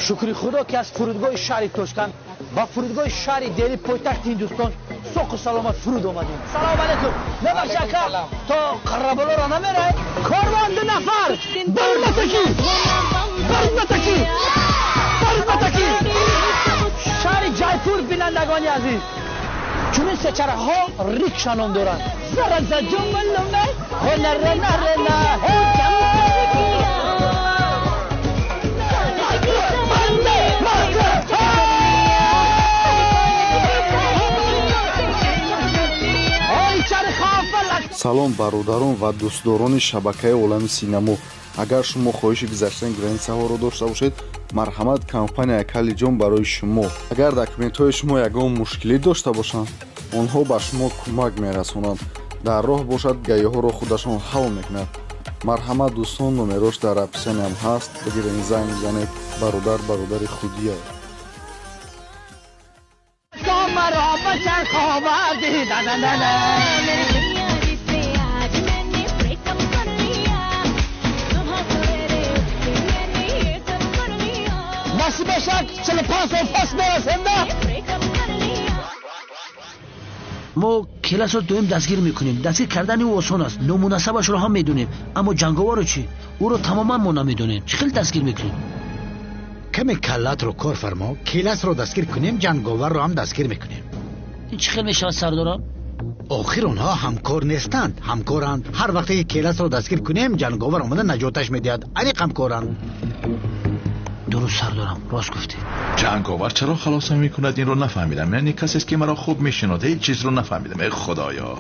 Шукри Худо ки аз фурудгоҳи шаҳри Тошканд ба фурудгоҳи шаҳри Дели пойтахти Ҳиндустон соқу саломат фуруд омадем. Салому алейкум. Мебахши ака, то Қараболоро намерай? Корвон 2 нафар. Барматаки! Барматаки! Барматаки! Шаҳри Ҷайпур, бинандагони азиз. Чунин сечарахҳо рикша ном доранд. Зараза ҷумлуме, ҳунара нарена. Салом бародарон ва дӯстдорони шабакаи Олами Синамо. Агар шумо хоҳиши гузаштани границаҳоро дошта бошед, марҳамат, компания Калиҷон барои шумо. Агар документҳои шумо ягон мушкилӣ дошта бошанд, онҳо ба шумо кӯмак мерасонанд. Дар роҳ бошад, гаиҳоро худашон ҳал мекунад. Марҳамат дӯстон, номерош дар описаниям ҳаст, бигирен, занг занед. Бародар бародари худия. Насиб 45 сол пас мерасем, да? Мо Келасро доим дастгир мекунем. Дастгир кардани ӯ осон аст, номунасабашро ҳам медонем. Аммо ҷанговарро чӣ? Ӯро тамоман мо намедонем. Чӣ хел дастгир мекунем? Каме каллатро кор фармо. Келасро дастгир кунем, ҷанговарро ҳам дастгир мекунем. Ин чӣ хел мешавад, сардорам? Охир онҳо ҳамкор нестанд, ҳамкоранд. Ҳар вақте ки Келасро дастгир кунем, ҷанговар омада наҷоташ медиҳад. Аниқ ҳамкоранд. Дуруст сардорам, рост гуфтед. Ҷанговар чаро халосам мекунад, инро нафаҳмидам. Яъне касест ки маро хуб мешиносад, ҳеҷ чизро нафаҳмидам. Эй худоё,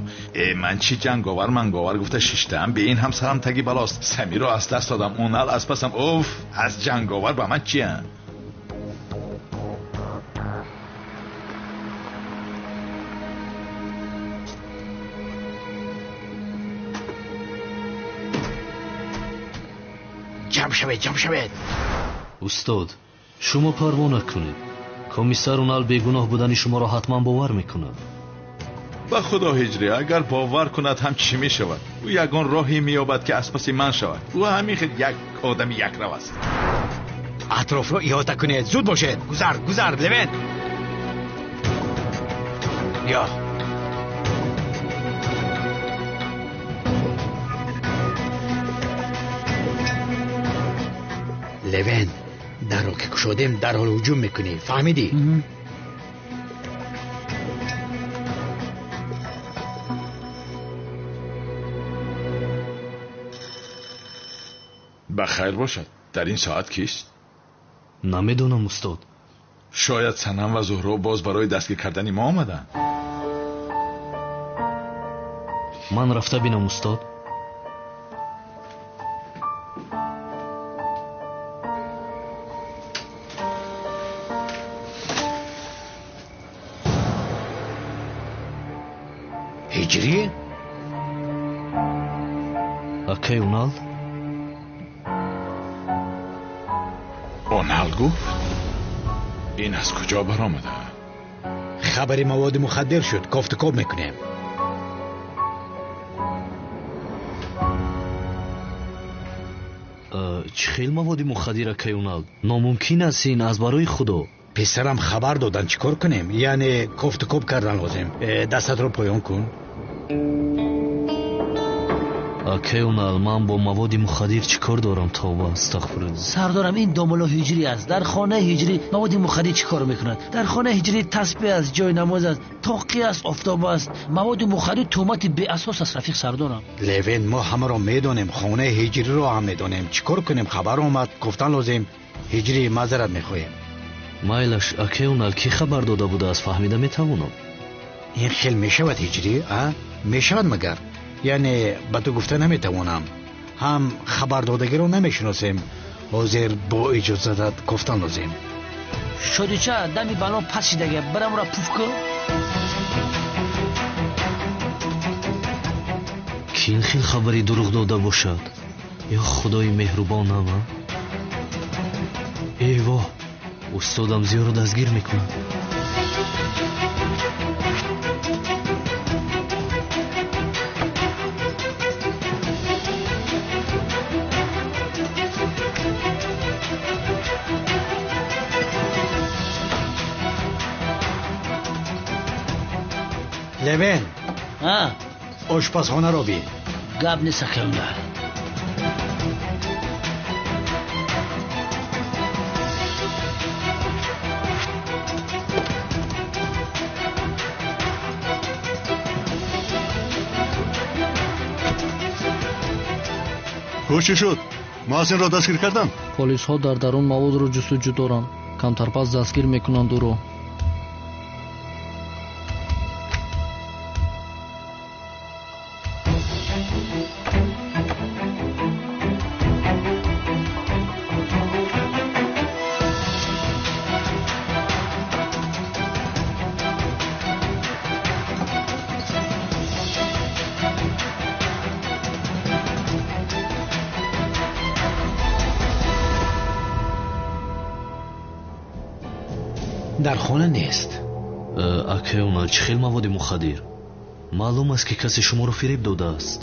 э ман чӣ ҷанговар манговар гуфта шиштаам, бе ин ҳам сарам таги балост. Самиро аз даст додам, Унал аз пасам. Уф, аз ҷанговар ба ман чиям? Ҷамъ шавед, ҷамъ шавед. Устод, шумо парво накунед. Комиссар Унал бегуноҳ будани шуморо ҳатман бовар мекунад. Ба худо ҳиҷрӣ, агар бовар кунад ҳам чӣ мешавад? Ӯ ягон роҳе меёбад ки аз паси ман шавад. Ӯ ҳамин хел як одами якрав аст. Атрофро иҳота кунед, зуд бошед. Гузар, гузар, Левент. Ё Левент, дарро ки кушодем, дарҳол ҳуҷум мекунӣ. Фаҳмидӣ? Ба хайр бошад. Дар ин соат кист? Намедонам устод. Шояд Санам ва Зуҳро боз барои дастгир кардани мо омаданд. Ман рафта бинам устод. Ҳиҷрӣ? Акай Унал? Унал гуфт? Ин аз куҷо баромада? Хабари маводи мухаддир шуд, кофтукоб мекунем. Чӣ хел маводи мухаддир, акай Унал? Номумкин аст ин, аз барои Худо. Писарам хабар додан, чӣ кор кунем? Яъне кофтукоб кардан лозим. Дастатро поён кун. Акай Унал, ман бо маводи мухаддир чӣ кор дорам? Тавба, астағфируллоҳ. Сардорам, ин домулло ҳиҷрӣ аст. Дар хонаи ҳиҷрӣ маводи мухаддир чӣ кор мекунад? Дар хонаи ҳиҷрӣ тасбеҳ аст, ҷои намоз аст, тоқӣ аст, офтоб аст. Маводи мухаддир туҳмати беасос аст, рафиқ сардорам. Левен, мо ҳамаро медонем, хонаи ҳиҷриро ҳам медонем. Чӣ кор кунем? Хабар омад, гуфтан лозим. Ҳиҷрӣ, маъзарат мехоҳем. Майлаш, акай Унал, кӣ хабар дода будааст, фаҳмида метавонам. Ин хел мешавад ҳиҷрӣ, а? Мешавад магар? Яъне ба ту гуфта наметавонам. Ҳам хабардодагиро намешиносем. Ҳозир бо иҷозатат гуфтан лозим. Шодича, дами бало пас шидага, барамро пуф кун. Ки ин хел хабари дурӯғ дода бошад? Ё худои меҳрубонам, а? Эй воҳ, устодам зиёро дастгир мекунад. Левен, ошпазхонаро бин. Гап нест, акаунал. Чӣ шуд? Муҳассинро дастгир карданд? Полисҳо дар дарун маводро ҷустуҷӯ доранд. Камтарпас дастгир мекунанд ӯро. Дар хона нест. Акаунал, чӣ хел маводи мухаддир? Маълум аст, ки касе шуморо фиреб додааст.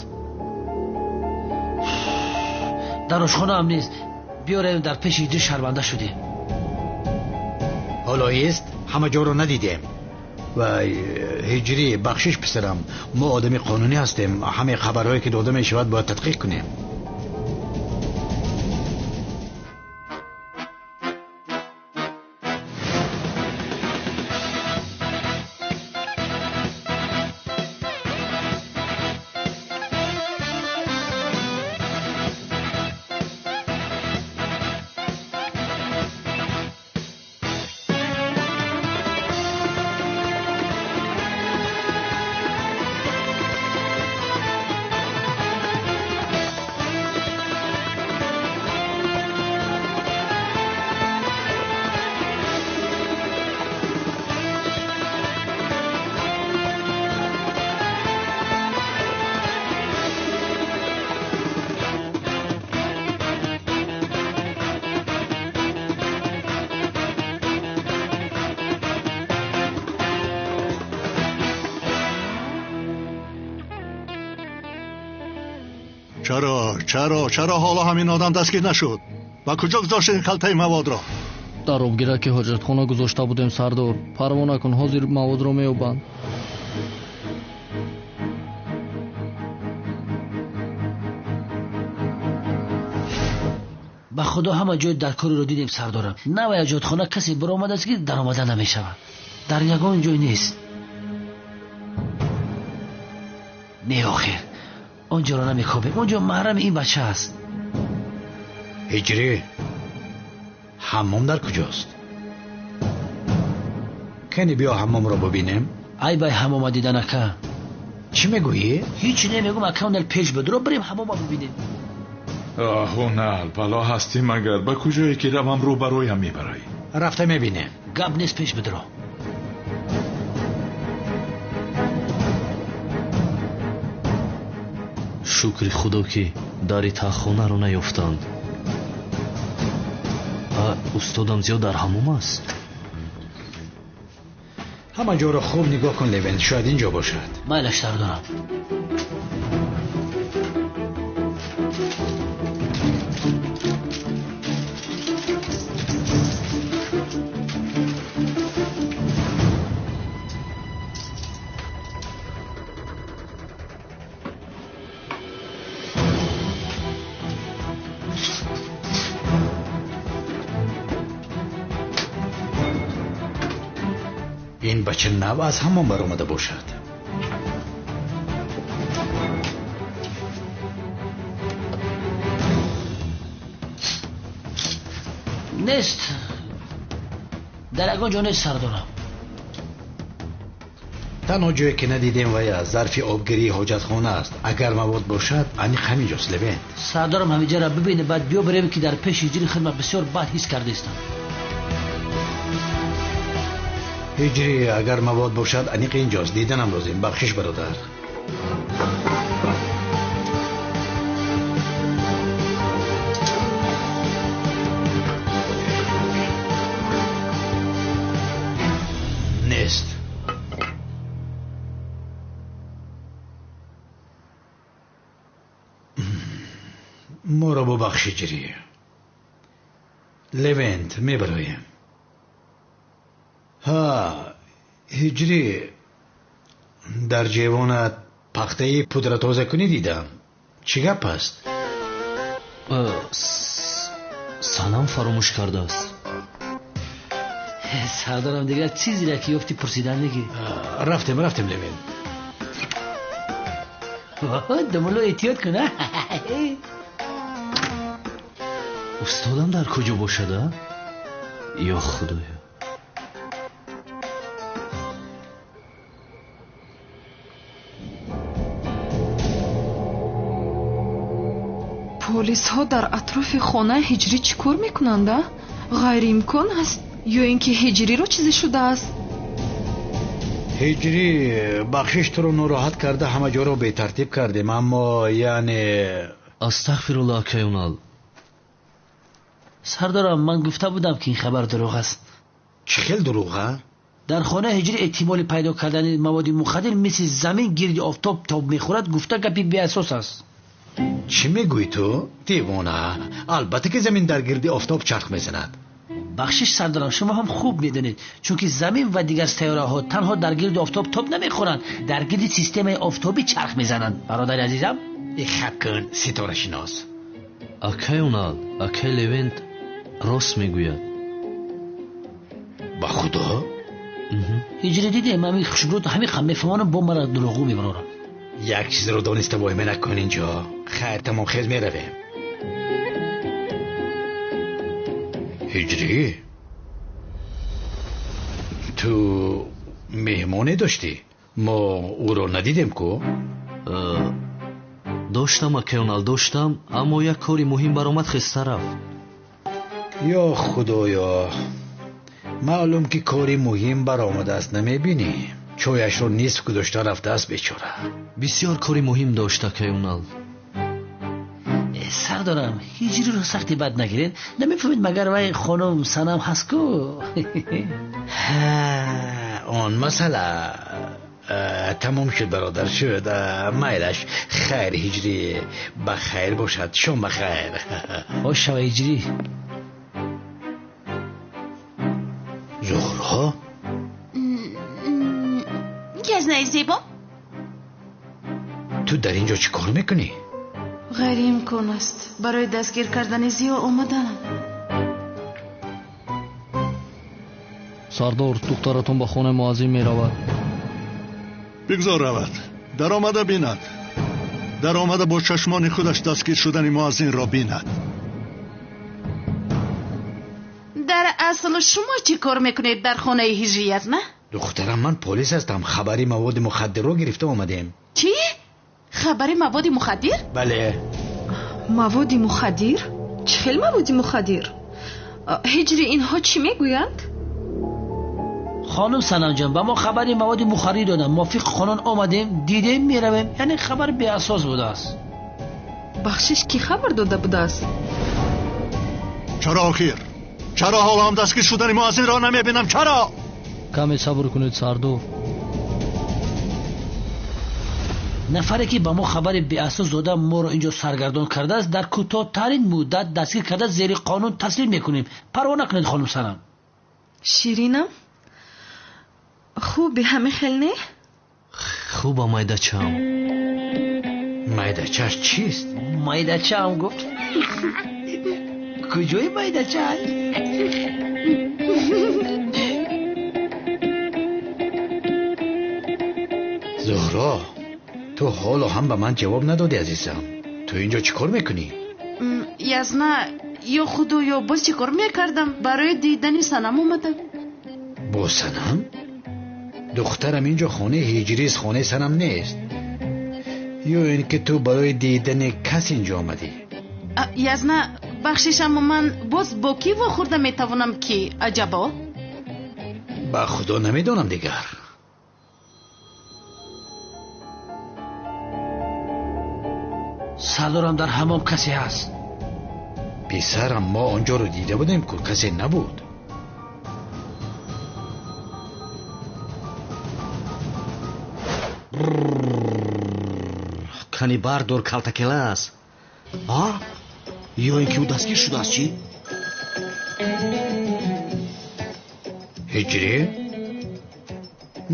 Дар ошхонаам нест. Биёрем, дар пеши ҳиҷрӣ шарманда шудем. Ҳоло ест, ҳама ҷоро надидем. Вай, ҳиҷрӣ, бахшиш писарам, мо одами қонунӣ ҳастем. Ҳамаи хабарҳое ки дода мешавад бояд тадқиқ кунем. Чаро, чаро, чаро ҳоло ҳамин одам дастгир нашуд? Ба куҷо гузоштед ин халтаи маводро? Дар обгираки ҳоҷатхона гузошта будем, сардор. Парво накун, ҳозир маводро меёбанд. Ба худо ҳама ҷой дар кориро дидем, сардорам. Навай ҳоҷатхона касе баромадааст, ки даромада намешавад. Дар ягон ҷой нест. Не, охир, он ҷоро намекобем. Он ҷо маҳрами ин бача аст. Ҳиҷрӣ, ҳаммом дар куҷост? Кани биё ҳаммомро бубинем. Ай бай ҳаммома дидан, ака. Чӣ мегӯӣ? Ҳеҷ намегӯм, ака, пеш бидро, бирем ҳаммома бубинем. Оҳунал, бало ҳастӣ магар? Ба куҷое ки равам, рӯ бароям мебарӣ. Рафта мебинем. Гап нест, пеш бидро. Шукри худо, ки дари таҳхонаро наёфтанд. Устодам зиёд дар ҳаммом аст. Ҳама ҷоро хуб нигоҳ кун, Левен, шояд ин ҷо бошад. Майлаш, сардорам. Ин бача нав аз ҳамон баромада бошад. Нест, дар ягон ҷо нест, сардорам. Танҳо ҷое ки надидем вай аз зарфи обгирии ҳоҷатхона аст. Агар мавод бошад, аниқ ҳамин ҷост, Левент. Сардорам, ҳаминҷаро бибине, баъд биё бирем, ки дар пеши ҳиҷри хидмат бисёр бад ҳис кардаистам. Ҳиҷрӣ, агар мавод бошад, аниқ инҷост. Диданам лозим. Бахшиш, бародар. Нест. Моро бубахш, ҳиҷрӣ. Левент, мебароем. Ҳа, ҳиҷрӣ, Дар ҷевонат пахтаи пудратозакунӣ дидам. Чӣ гап аст? Санам фаромӯш кардааст. Сардорам, дигар чизеро ки ёфтӣ пурсидан нагӣ. Рафтем, рафтем, Левин. Думулло, эҳтиёт кун. Устодам дар куҷо бошад, а? Ё Худоё. Полисҳо дар атрофи хонаи Ҳиҷрӣ чӣ кор мекунанд, а? Ғайриимкон аст ё ин ки Ҳиҷриро чизе шудааст? Ҳиҷрӣ, бахшиш, туро нороҳат карда, ҳама ҷоро бетартиб кардем, аммо яъне Астағфируллоҳ, акай Унал. Сардорам, ман гуфта будам, ки ин хабар дурӯғ аст. Чӣ хел дурӯғ, а? Дар хонаи Ҳиҷрӣ эҳтимоли пайдо кардани маводи мухаддир мисли замин гирди офтоб тоб мехӯрад, гуфта гапи беасос аст. Чӣ мегӯӣ ту, девона? Албатта ки замин дар гирди офтоб чарх мезанад. Бахшиш, сардорам, шумо ҳам хуб медонед, чунки замин ва дигар сайёраҳо танҳо дар гирди офтоб тоб намехӯранд, дар гирди системаи офтобӣ чарх мезананд. Бародари азизам, хаб кун, ситорашинос. Акай Унал, акай Левент рост мегӯяд. Ба Худо? Ҳиҷрӣ, дидем, ҳамин хушбрӯд ҳамин қам мефаҳмонам, бо мара дурӯғгӯ мебарорам. Як чизро дониста воҳима накун инҷо. Хайр, тамом, хез, меравем. Ҳиҷрӣ, ту меҳмоне доштӣ? Мо ӯро надидем ку? Доштам, акай Унал, доштам, аммо як кори муҳим баромад, хеста рафт. Ё Худоё, маълум ки кори муҳим баромадааст, намебинӣ? Чояшро нисф гузошта рафтааст бечора. Бисёр кори муҳим дошт, акай Унал. Сардорам, Ҳиҷриро сахти бад нагиред. Намефаҳмед, магар вай хонум Санам ҳаст ку? Он масъала тамом шуд, бародар, шуд. Майлаш, хайр, Ҳиҷрӣ, ба хайр бошад, шом ба хайр. Хош шава, Ҳиҷрӣ. Зуҳро? Язнаи зебо? Ту дар ин ҷо чӣ кор мекунӣ? Ғайриимкон аст. Барои дастгир кардани Зиё омадаам. Сардор, духтаратон ба хонаи муаззин меравад. Бигзор равад. Даромада бинад. Даромада бо чашмони худаш дастгир шудани муаззинро бинад. Дар асл шумо чӣ кор мекунед дар хонаи Ҳиҷрӣ, язна? Духтарам, ман полис ҳастам. Хабари маводи мухаддирро гирифта омадем. Чӣ? Хабари маводи мухаддир? Бале. Маводи мухаддир? Чӣ хел маводи мухаддир? Ҳиҷрӣ, инҳо чӣ мегӯянд? Хонум Санамҷон, ба мо хабари маводи мухаддир доданд. Мувофиқи қонун омадем, дидем, меравем. Яъне хабар беасос будааст. Бахшиш, кӣ хабар дода будааст? Чаро охир? Чаро ҳоло ҳам дастгир шудани муаззинро намебинам? Чаро? Каме сабр кунед, сардор. Нафаре ки ба мо хабари беасос дода, моро инҷо саргардон кардааст, дар кӯтоҳтарин муддат дастгир карда зери қонун таслим мекунем. Парво накунед, хонум Санам. Ширинам, хуби ҳамин хел не? Хуба, майдачаам. Майдачааш чист? Майдачаам гуфт. Куҷои майдачааш? Зуҳро, ту ҳоло ҳам ба ман ҷавоб надодӣ, азизам. Ту инҷо чӣ кор мекунӣ? Язна, ё Худоё, боз чӣ кор мекардам? Барои дидани Санам омадам. Бо Санам? Духтарам, инҷо хонаи Ҳиҷрист, хонаи Санам нест. Ё ин ки ту барои дидани кас инҷо омадӣ? Язна, бахшиш, аммо ман боз бо кӣ вохӯрда метавонам, ки аҷабо? Ба Худо намедонам дигар. Сардорам, дар ҳамом касе ҳаст. Писарам, мо онҷоро дида будем ку, касе набуд. Кани бардор, калтакелас. А? Ё ин ки ӯ дастгир шудааст, чӣ? Ҳиҷрӣ,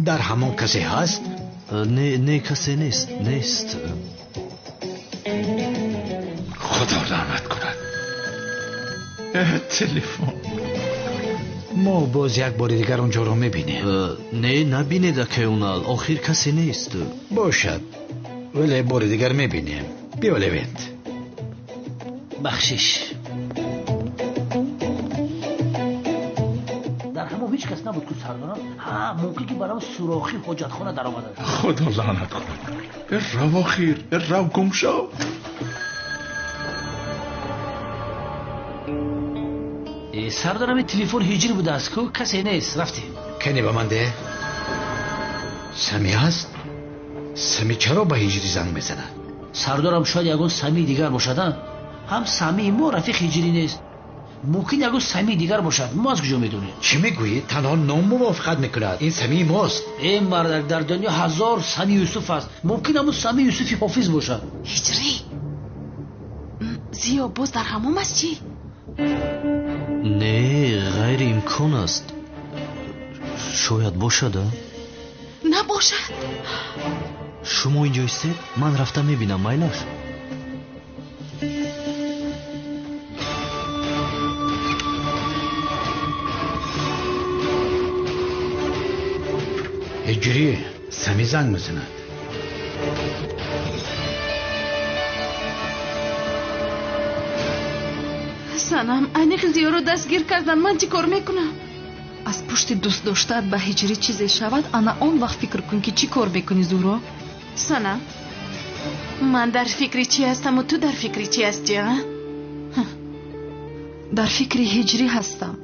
дар ҳамон касе ҳаст? Не, не, касе нест, нест. Худо лаънат кунад. Телефон. Мо боз як бори дигар онҷоро мебинем. Не, набинед, акай Унал, охир касе нест. Бошад, вале бори дигар мебинем. Биё, Левент. Бахшиш. Дар ҳамон ҳеҷ кас набуд ку сардорам. Ҳа, мумкин ки барам сурохи ҳоҷатхона даромадааст. Худо лаънат кунад. Рав охир, рав гум шав. Сардорам, телефон ҳиҷрӣ будааст ку, касе нест, рафтем. Кане ба ман де. Сами аст? Сами чаро ба ҳиҷрӣ занг мезанад? Сардорам, шояд ягон Самии дигар бошад, а? Ҳам Самии мо рафиқ ҳиҷрӣ нест. Мумкин ягон Самии дигар бошад, мо аз куҷо медонем? Чӣ мегӯӣ? Танҳо ном мувофиқат мекунад. Ин Самии мост. Э мардак, дар дунё 1000 Сами Юсуф аст. Мумкин ҳамун Сами Юсуфи ҳофиз бошад. Ҳиҷрӣ, Зиё боз дар ҳамом аст чӣ? Не, ғайриимкон аст. Шояд бошад, а? Набошад. Шумо инҷо истед, ман рафта мебинам, майлаш? Ҳиҷрӣ, Сами занг мезанад. Санам, аниқ Зиёро дастгир кардан, ман чӣ кор мекунам? Аз пушти дӯст доштаат ба ҳиҷрӣ чизе шавад, ана он вақт фикр кун ки чӣ кор мекунӣ, Зуҳро. Санам, ман дар фикри чӣ ҳастаму ту дар фикри чӣ ҳастӣ, а? Дар фикри ҳиҷрӣ ҳастам.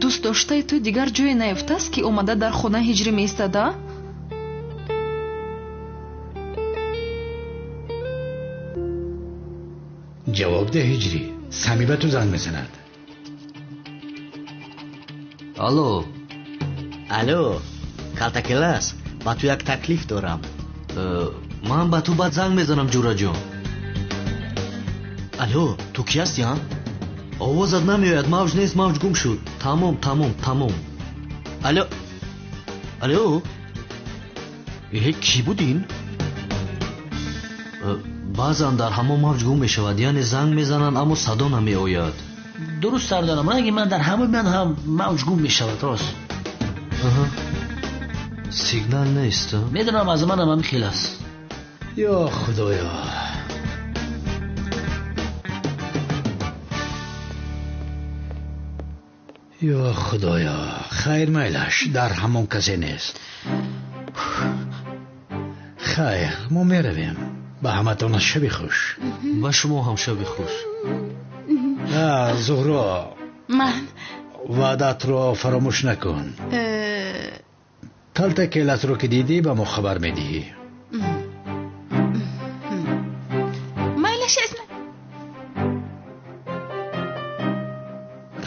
Дӯст доштаи ту дигар ҷое наёфтааст ки омада дар хона ҳиҷрӣ меистад, а? Ҷавоб деҳ, ҳиҷрӣ. Сами ба ту занг мезанад. Алло. Алло, Калтакелас, ба ту як таклиф дорам. Ман ба ту баъд занг мезанам, ҷураҷон. Алло, ту кӣ ҳастӣ, а? Овозат намеояд, мавҷ нест, мавҷ гум шуд. Тамом, тамом, тамом. Алло, алло, э, кӣ буд ин? Баъзан дар ҳамон мавҷ гум мешавад, яъне занг мезананд, аммо садо намеояд. Дуруст, сардорам, ранги ман дар ҳамон ман ҳам мавҷ гум мешавад, рост. Сигнал нест. Медонам, аз манам ҳамин хел аст. Ё худоё. Ё худоё, хайр, майлаш, дар ҳамон касе нест. Хайр, мо меравем. Ба ҳаматон шаби хуш. Ба шумо ҳам шаби хуш. Зуҳро, ман ваъдатро фаромӯш накун. Калтакеласро ки дидӣ, ба мо хабар медиҳӣ. Майлаш, эсна.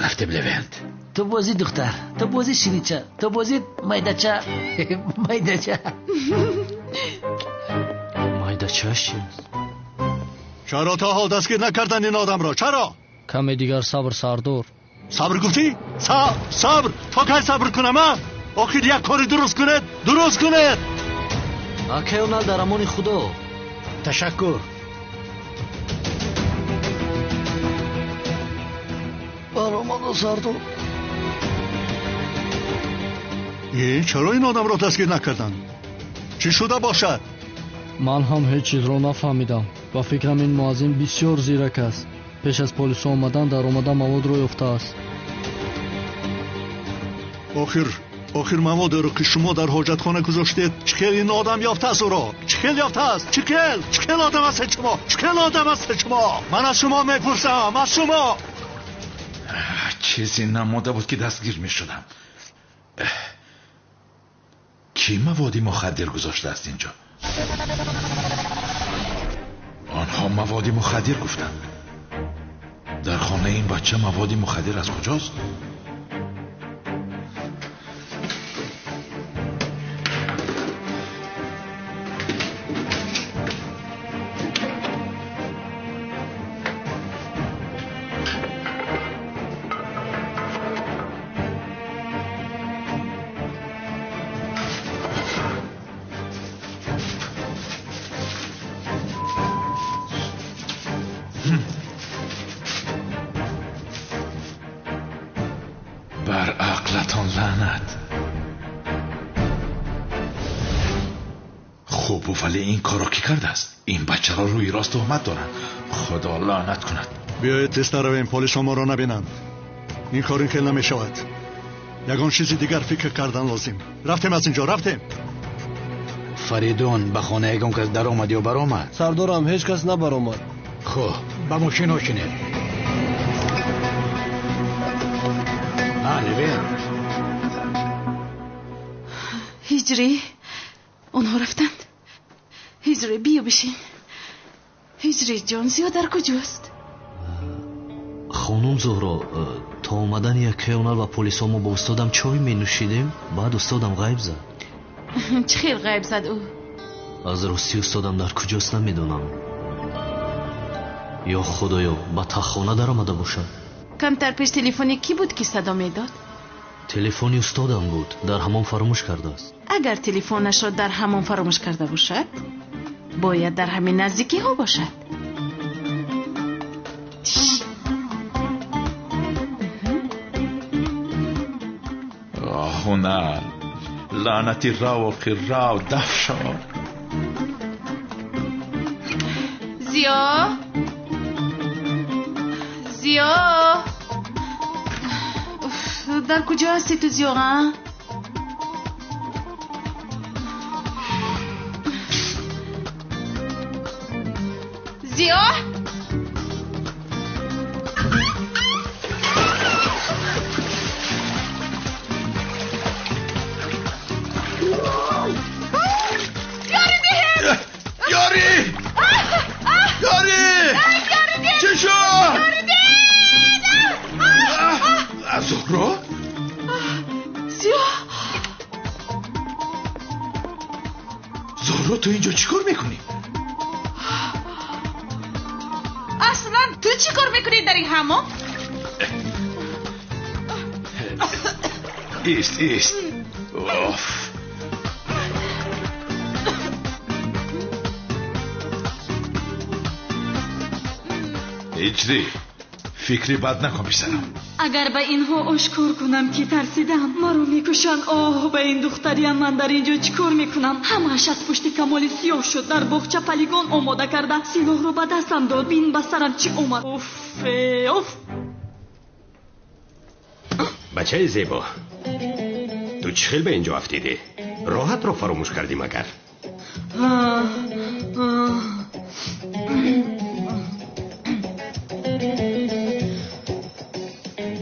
Рафтем, Левент. Ту бозӣ, духтар, ту бозӣ, ширинча, ту бозӣ, майдача, майдача. Майдачаш чист? Чаро то ҳол дастгир накардан ин одамро? Чаро? Каме дигар сабр, сардор. Сабр гуфтӣ? Сабр? То кай сабр кунам, а? Охир як кори дуруст кунед, дуруст кунед. Акай Унал, дар амони Худо. Ташаккур. Баромадо, сардор. Э, чаро ин одамро дастгир накарданд? Чӣ шуда бошад? Ман ҳам ҳеҷ чизро нафаҳмидам. Ба фикрам, ин муаззин бисёр зирак аст. Пеш аз полисо омадан даромада маводро ёфтааст. Охир маводеро ки шумо дар ҳоҷатхона гузоштед, чӣ хел ин одам ёфтааст ӯро? Чӣ хел ёфтааст? Чӣ хел? Чӣ хел одам ҳастед шумо? Чӣ хел одам ҳастед шумо? Ман аз шумо мепурсам, аз шумо. Чизе намода буд ки дастгир мешудам. Кӣ маводи мухаддир гузоштааст инҷо? Онҳо маводи мухаддир гуфтанд. Дар хонаи ин бача маводи мухаддир аз куҷост? Бар ақлатон лаънат. Хуб, вале ин корро кӣ кардааст? Ин бачаро рӯи рост туҳмат доранд. Худо лаънат кунад. Биёед тез наравем, полисҳо моро набинанд. Ин кор ин хел намешавад. Ягон чизи дигар фикр кардан лозим. Рафтем аз инҷо, рафтем. Фаридун, ба хона ягон кас даромад ё баромад? Сардорам, ҳеҷ кас набаромад. Хуб, ба мошино шинед. Левен. Ҳиҷрӣ, онҳо рафтанд. Ҳиҷрӣ, биё бишин. Ҳиҷрӣ ҷон, Зиё дар куҷост? Хонум Зуҳро, то омадани якаи онал ва полисҳо мо бо устодам чой менӯшидем, баъд устодам ғайб зад. Чӣ хел ғайб зад ӯ? Аз ростӣ устодам дар куҷост намедонам. Ё худоё, ба таххона даромада бошад. Камтар пеш телефони кӣ буд, ки садо медод? Телефони устодам буд, дар ҳамон фаромӯш кардааст. Агар телефонашро дар ҳамон фаромӯш карда бошад, бояд дар ҳамин наздикиҳо бошад. Ҳунар, лаънати рав, охир рав, даф шав. Зиё, Зиё, дар куҷо ҳасти ту, Зиё? Зиё, ёри! Ёри! Чӣ шуд? Зуҳро? Зиё! Зуҳро, ту инҷо чӣ кор мекунӣ? Аслан ту чӣ кор мекунӣ дар ин ҳамом? Ист, ист. Оф. Ҳиҷрӣ, фикри бад накун, писарам. Агар ба инҳо ошкор кунам, ки тарсидам, маро мекушанд. Оҳ, ба ин духтариям ман дар инҷо чӣ кор мекунам? Ҳамааш аз пушти Камоли сиёҳ шуд. Дар боғча полигон омода карда, силоҳро ба дастам дод. Бин ба сарам чӣ омад. Уф, уф. Бачаи зебо, ту чӣ хел ба инҷо афтидӣ? Роҳатро фаромӯш кардӣ магар?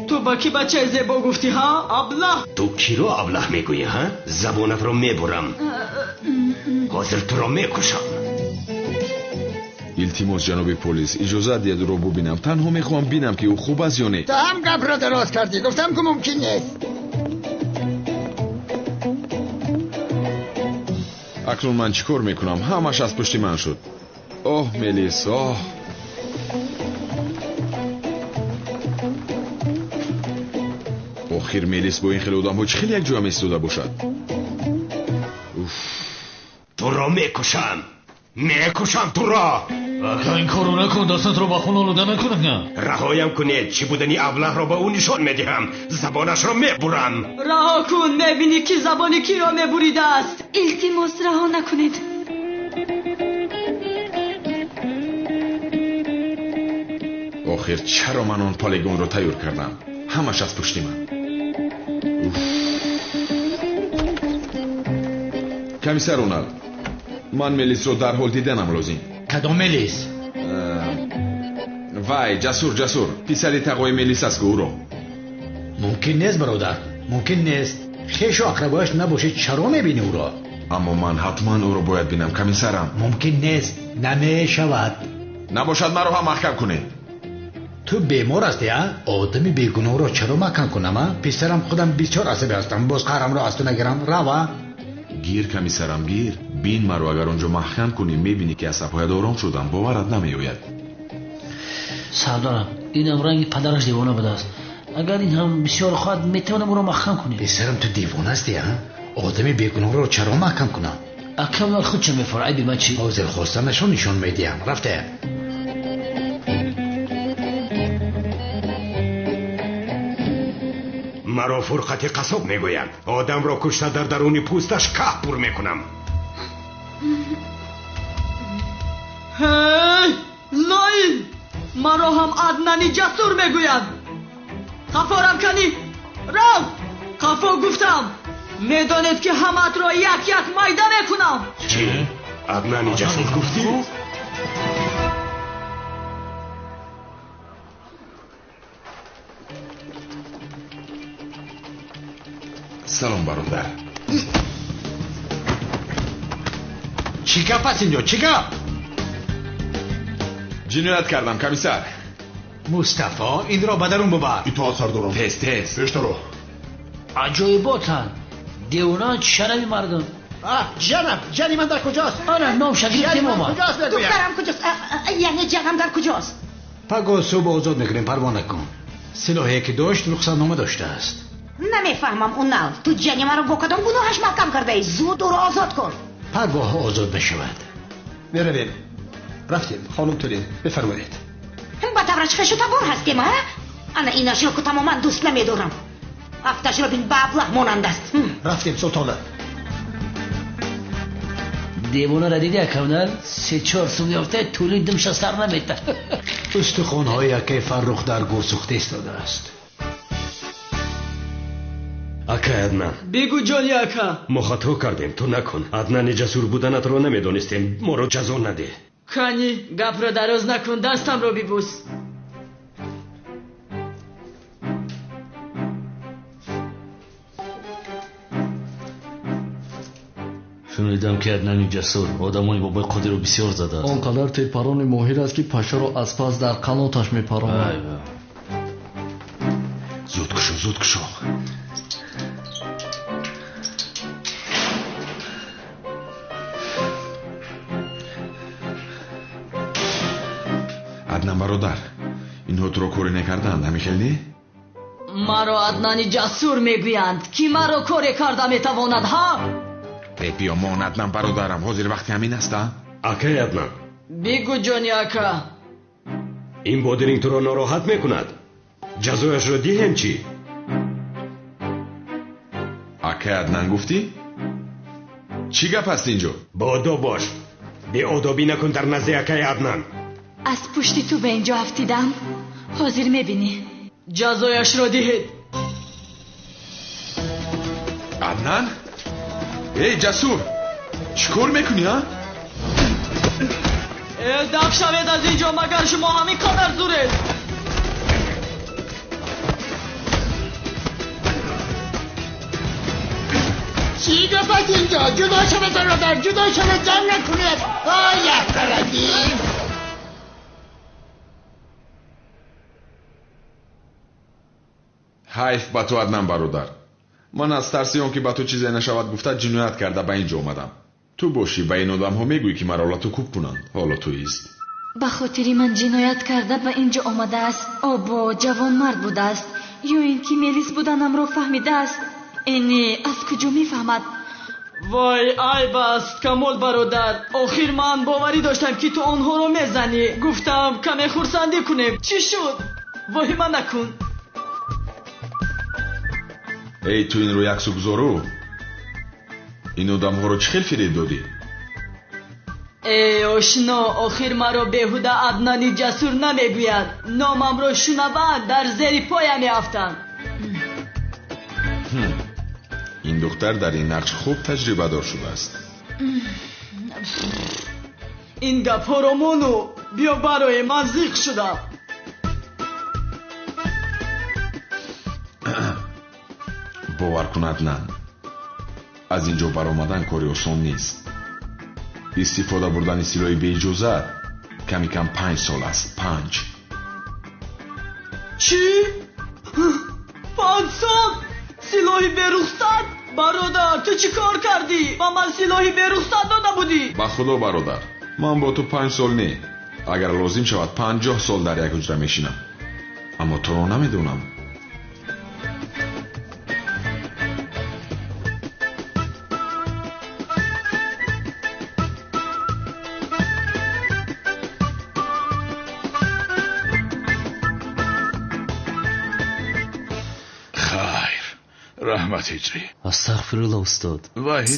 Ту ба кӣ бачаи зебо гуфтӣ, ҳа? Аблаҳ! Ту киро аблаҳ мегӯӣ, ҳа? Забонатро мебурам. Ҳозир туро мекушам. Илтимос, ҷаноби полис, иҷозат диҳед ӯро бубинам. Танҳо мехоҳам бинам, ки ӯ хуб аст ё не. Ту ҳам гапро дароз кардӣ. Гуфтам, ки мумкин нест. Акнун ман чӣ кор мекунам? Ҳамаш аз пушти ман шуд. Оҳ, Мелис, оҳ. Охир Мелис бо ин хеле одамҳо чӣ хеле якҷоя меистода бошад? Туро мекушам, мекушам туро. Ака, ин корро накун, дастатро ба хун олуда накун. Раҳоям кунед, чӣ будани аблаҳро ба ӯ нишон медиҳам. Забонашро мебурам. Раҳо кун, мебинӣ, ки забони киро мебуридааст. Илтимос, раҳо накунед. Охир чаро ман он полигонро тайёр кардам? Ҳамаш аз пушти ман. Комиссар Унал, ман Мелисро дарҳол диданам лозим. Кадом Мелис? Вай, Ҷасур, Ҷасур, писари тағои Мелис аст, ӯро. Мумкин нест, бародар, мумкин нест. Хешу ақрабояш набошед, чаро мебинӣ ӯро? Аммо ман ҳатман ӯро бояд бинам, комиссарам. Мумкин нест, намешавад. Набошад, маро ҳам маҳкам кунед. Ту бемор ҳастӣ, а? Одами бегуноҳро чаро маҳкам кунам, а? Писарам, худам бисёр асабӣ ҳастам, боз қаҳрамро аз ту нагирам. Рава. Гир, комиссарам, гир. Бин маро, агар онҷо маҳкам кунӣ, мебинӣ, ки асабҳоят ором шудам, боварат намеояд. Сардорам, инам ранги падараш девона будааст. Агар ин ҳам бисёр хоҳад, метавонам ӯро маҳкам кунем. Писарам, ту девона ҳастӣ, а? Одами бегуноҳро чаро маҳкам кунам? Акам худ ча мефора, айби ман чӣ? Ҳозир хостанашро нишон медиҳам. Рафте. Маро Фурқати қассоб мегӯянд. Одамро кушта дар даруни пӯсташ каҳ пур мекунам. Ҳей, лоин! Маро ҳам Аднани Ҷасур мегӯянд. Қафорам канӣ, рав! Қафо гуфтам. Медонед ки ҳамаатро як-як майда мекунам. Чӣ? Аднани Ҷасур гуфтӣ? Салом, бародар. Чӣ гап аст инҷо? Чӣ гап? Ҷиноят кардам, комиссар. Мустафо, инро ба дарун бубар. Итоат, сардорам. Тез, тез. Пештаро. Аҷоиботанд. Девонаанд, чишанави мардум. Ҷанам, ҷани ман дар куҷост? Ана ном шагирдем омад. Духтарам куҷост? Яъне ҷанам дар куҷост? Пагоҳ субҳ озод мекунем, парво накун. Силоҳе ки дошт рухсатнома доштааст. Намефаҳмам, Унал, ту ҷани маро бо кадом гуноҳаш маҳкам кардаӣ? Зуд ӯро озод кун. Пагоҳ озод мешавад. Меравем. Рафтем, хонум Тулин, бифармоед. Ба тавраш хешу табор ҳастем, а? Ана инашро ку тамоман дӯст намедорам. Афташро бин, ба аблаҳ монанд аст. Рафтем, султона. Девонаро диди, акавнал? 3-4 сум ёфта, Тулин димша сар намета. Устухонҳои акаи Фаррух дар гур сӯхта истодааст. Акай Аднан. Бигӯ, ҷони ака. Мо хато кардем, ту накун. Аднани Ҷасур буданатро намедонистем. Моро ҷазо надеҳ. Кани, гапро дароз накун, дастамро бибӯс. Шунидам ки Аднани Ҷасур одамони бобои Қодирро бисёр задааст. Он қадар тирпарони моҳир аст, ки пашаро аз пас дар қаноташ мепаронад. Зуд кушо, зуд кушо. Аднан бародар, инҳо туро коре накарданд, ҳамин хел не? Маро Аднани Ҷасур мегӯянд. Ки маро коре карда метавонад, ҳа? Э, биёмон, Аднан бародарам, ҳозир вақти ҳамин аст, а? Акай Аднан. Бигӯ, ҷони ака. Ин бодиринг туро нороҳат мекунад. Ҷазояшро диҳем чӣ? Акай Аднан гуфтӣ? Чӣ гап аст инҷо? Боодоб бош. Беодобӣ накун дар назди акай Аднан. Аз пушти ту ба инҷо афтидам. Ҳозир мебинӣ. Ҷазояшро диҳед. Аднан? Эй, Ҷасур! Чӣ кор мекунӣ, а? Э, даф шавед аз инҷо, магар шумо ҳамин қадар зуред? Чӣ гап аст инҷо? Ҷудо шавед, бародар, ҷудо шавед, ҷанг накунед. Ой, яктарадим. Ҳайф ба ту, Аднан бародар. Ман аз тарси он ки ба ту чизе нашавад гуфта ҷиноят карда ба инҷо омадам. Ту бошӣ ба ин одамҳо мегӯӣ ки маро лату кӯб кунанд. Ҳоло туист. Ба хотири ман ҷиноят карда ба инҷо омадааст. Обо ҷавонмард будааст. Ё ин ки мелис буданамро фаҳмидааст. Эне аз куҷо мефаҳмад? Вой, айб аст, Камол бародар. Охир ман боварӣ доштам ки ту онҳоро мезанӣ. Гуфтам каме хурсандӣ кунем. Чӣ шуд? Воҳима накун. Эй, ту инро яксу гузору. Ин одамҳоро чӣ хел фиреб додӣ? Эй, ошно, охир маро беҳуда Аднани Ҷасур намегӯяд. Номамро шунаванд, дар зери поя меафтанд. Ин духтар дар ин нақш хуб таҷрибадор шудааст. Ин гапҳоро мону биё барои ман зиқ шудам. Бовар кун, Аднан, аз инҷо баромадан кори осон нест. Истифода бурдани силоҳи беиҷозат ками кам 5 сол аст. 5. Чӣ? 5 сол? Силоҳи берухсат? Бародар, ту чӣ кор кардӣ? Ба ман силоҳи берухсат дода будӣ. Ба худо, бародар, ман бо ту 5 сол не, агар лозим шавад 50 сол дар як ҳуҷра мешинам. Аммо туро намедонам. Хайр. Раҳмат Ҳиҷрӣ. Астағфирулло устод.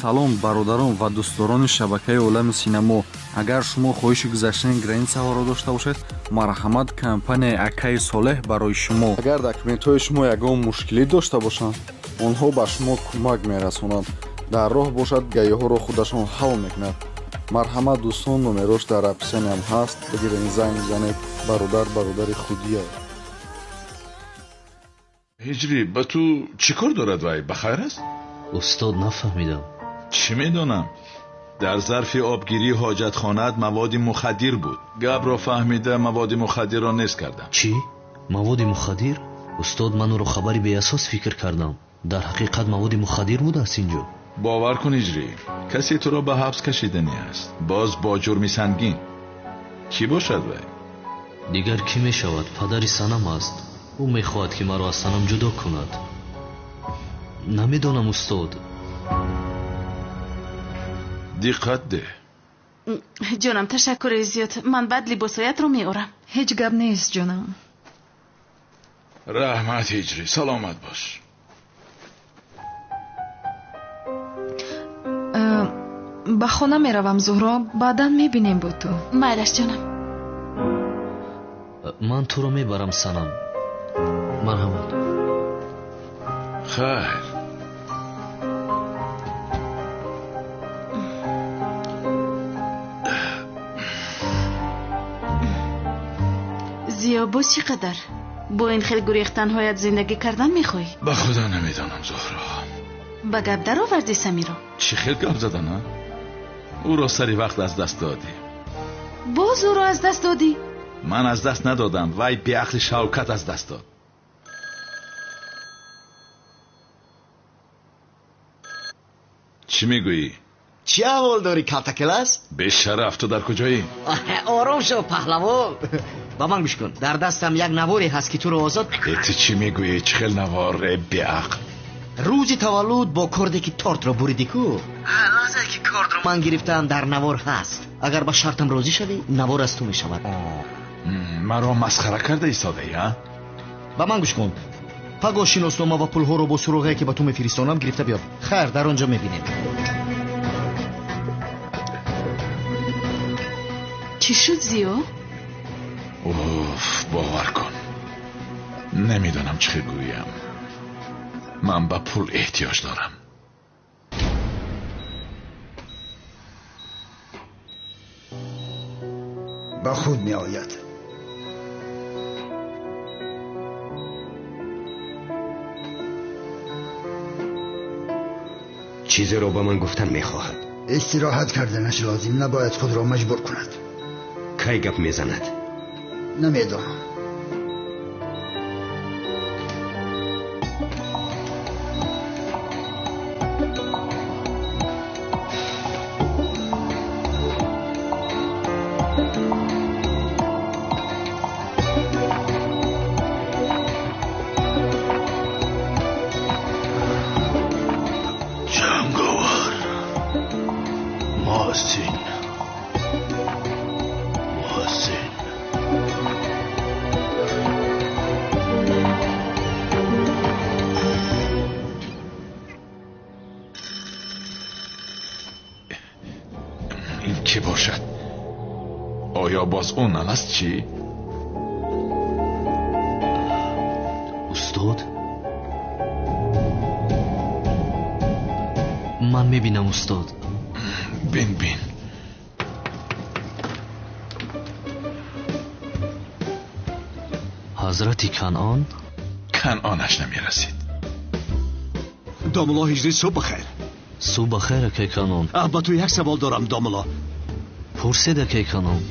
Салом бародарон ва дӯстдорони шабакаи Олами Синамо. Агар шумо хоҳиши гузаштани границаҳоро дошта бошед, марҳамат компанияи Акаи Солеҳ барои шумо. Агар документҳои шумо ягон мушкилӣ дошта бошанд, онҳо ба шумо кӯмак мерасонанд. Дар роҳ бошад, гаиҳоро худашон ҳал мекунад. Марҳамат дӯстон, номерош дар описаниям ҳаст. Бигирен, занг бизанед. Бародар бародари худия. Ҳиҷрӣ, ба ту чӣ кор дорад вай? Ба хайр аст? Устод, нафаҳмидам. Чӣ медонам? Дар зарфи обгирии ҳоҷатхонаат маводи мухаддир буд. Гапро фаҳмида маводи мухаддирро нест кардам. Чӣ? Маводи мухаддир? Устод, ман ӯро хабари беасос фикр кардам. Дар ҳақиқат маводи мухаддир будааст инҷо. Бовар кун Ҳиҷрӣ, касе туро ба ҳабс кашиданӣ аст. Боз бо ҷурми сангин. Кӣ бошад вай? Дигар кӣ мешавад? Падари Санам аст. Ӯ мехоҳад ки маро аз Санам ҷудо кунад. Намедонам устод. Диққат деҳ. Ҷонам, ташаккури зиёд. Ман баъд либосҳоятро меорам. Ҳеҷ гап нест ҷонам. Раҳмат Ҳиҷрӣ, саломат бош. Ба хона меравам Зуҳро, баъдан мебинем бо ту. Майлаш ҷонам. Ман туро мебарам Санам. Марҳамат. Хайр. Зиё, боз чӣ қадар? Бо ин хел гурехтанҳоят зиндагӣ кардан мехоҳӣ? Ба худо намедонам Зуҳро. Ба гап даровардӣ Самиро? Чӣ хел гап задан, а? Ӯро сари вақт аз даст додӣ. Боз ӯро аз даст додӣ? Ман аз даст надодам, вай беақли Шавкат аз даст дод. Чӣ мегӯӣ? Чӣ аҳвол дорӣ, калтакелас? Бешараф, ту дар куҷоӣ? Ором шав паҳлавон. Ба ман гӯш кун, дар дастам як наворе ҳаст ки туро озод. Ту чӣ мегӯӣ? Чӣ хел навор, беақл? Рӯзи таваллуд бо корде ки тортро буридӣ ку? Лаҳзае ки кордро ман гирифтам, дар навор ҳаст. Агар ба шартам розӣ шавӣ, навор аз ту мешавад. Маро масхара карда истодаӣ, а? Ба ман гӯш кун. Пагоҳ шиноснома ва пулҳоро бо суроғае ки ба ту мефиристонам гирифта биёр. Хайр, дар он ҷо мебинем. Чӣ шуд Зиё? Уф, бовар кун, намедонам чӣ хел гӯям. Ман ба пул эҳтиёҷ дорам. Ба худ меояд. Чизеро ба ман гуфтан мехоҳад. Истироҳат карданаш лозим, набояд худро маҷбур кунад. Кай гап мезанад? Намедонам. Боз ӯ нанаст чӣ? Устод, ман мебинам устод. Бин, бин. Ҳазрати Канъон? Канъонаш намерасид. Домулло Ҳиҷрӣ, субҳ бахайр. Субҳ бахайр, акай Канъон. Ба ту як савол дорам домулло. Пурсед, акай Канъон.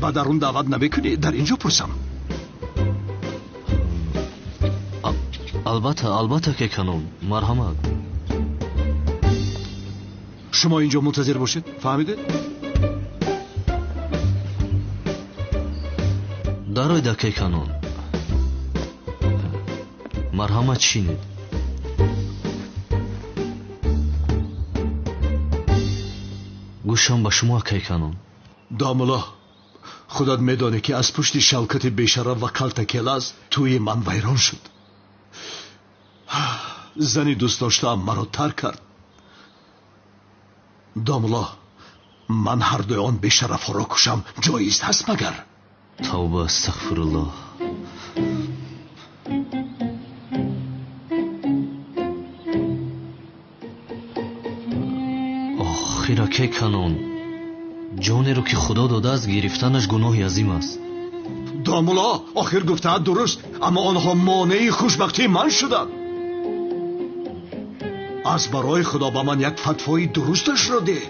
Ба дарун даъват намекунӣ? Дар инҷо пурсам. Албатта, албатта, акай Канъон, марҳамат. Шумо инҷо мунтазир бошед, фаҳмидед? Дароед, акай Канъон. Марҳамат, шинед. Гӯшам ба шумо, акай Канъон. Домулло, Худат медонӣ, ки аз пушти Шавкати бешараф ва калтакелаз тӯи ман вайрон шуд. Зани дӯстдоштаам маро тарк кард. Домулло, ман ҳардуи он бешарафҳоро кушам ҷоиз ҳаст магар? Тавба, астағфируллоҳ. Охир акай Канон, ҷонеро ки Худо додааст гирифтанаш гуноҳи азим аст. Домулло, охир гуфтаат дуруст, аммо онҳо монеи хушбахтии ман шуданд. Аз барои Худо ба ман як фатвои дурусташро деҳ.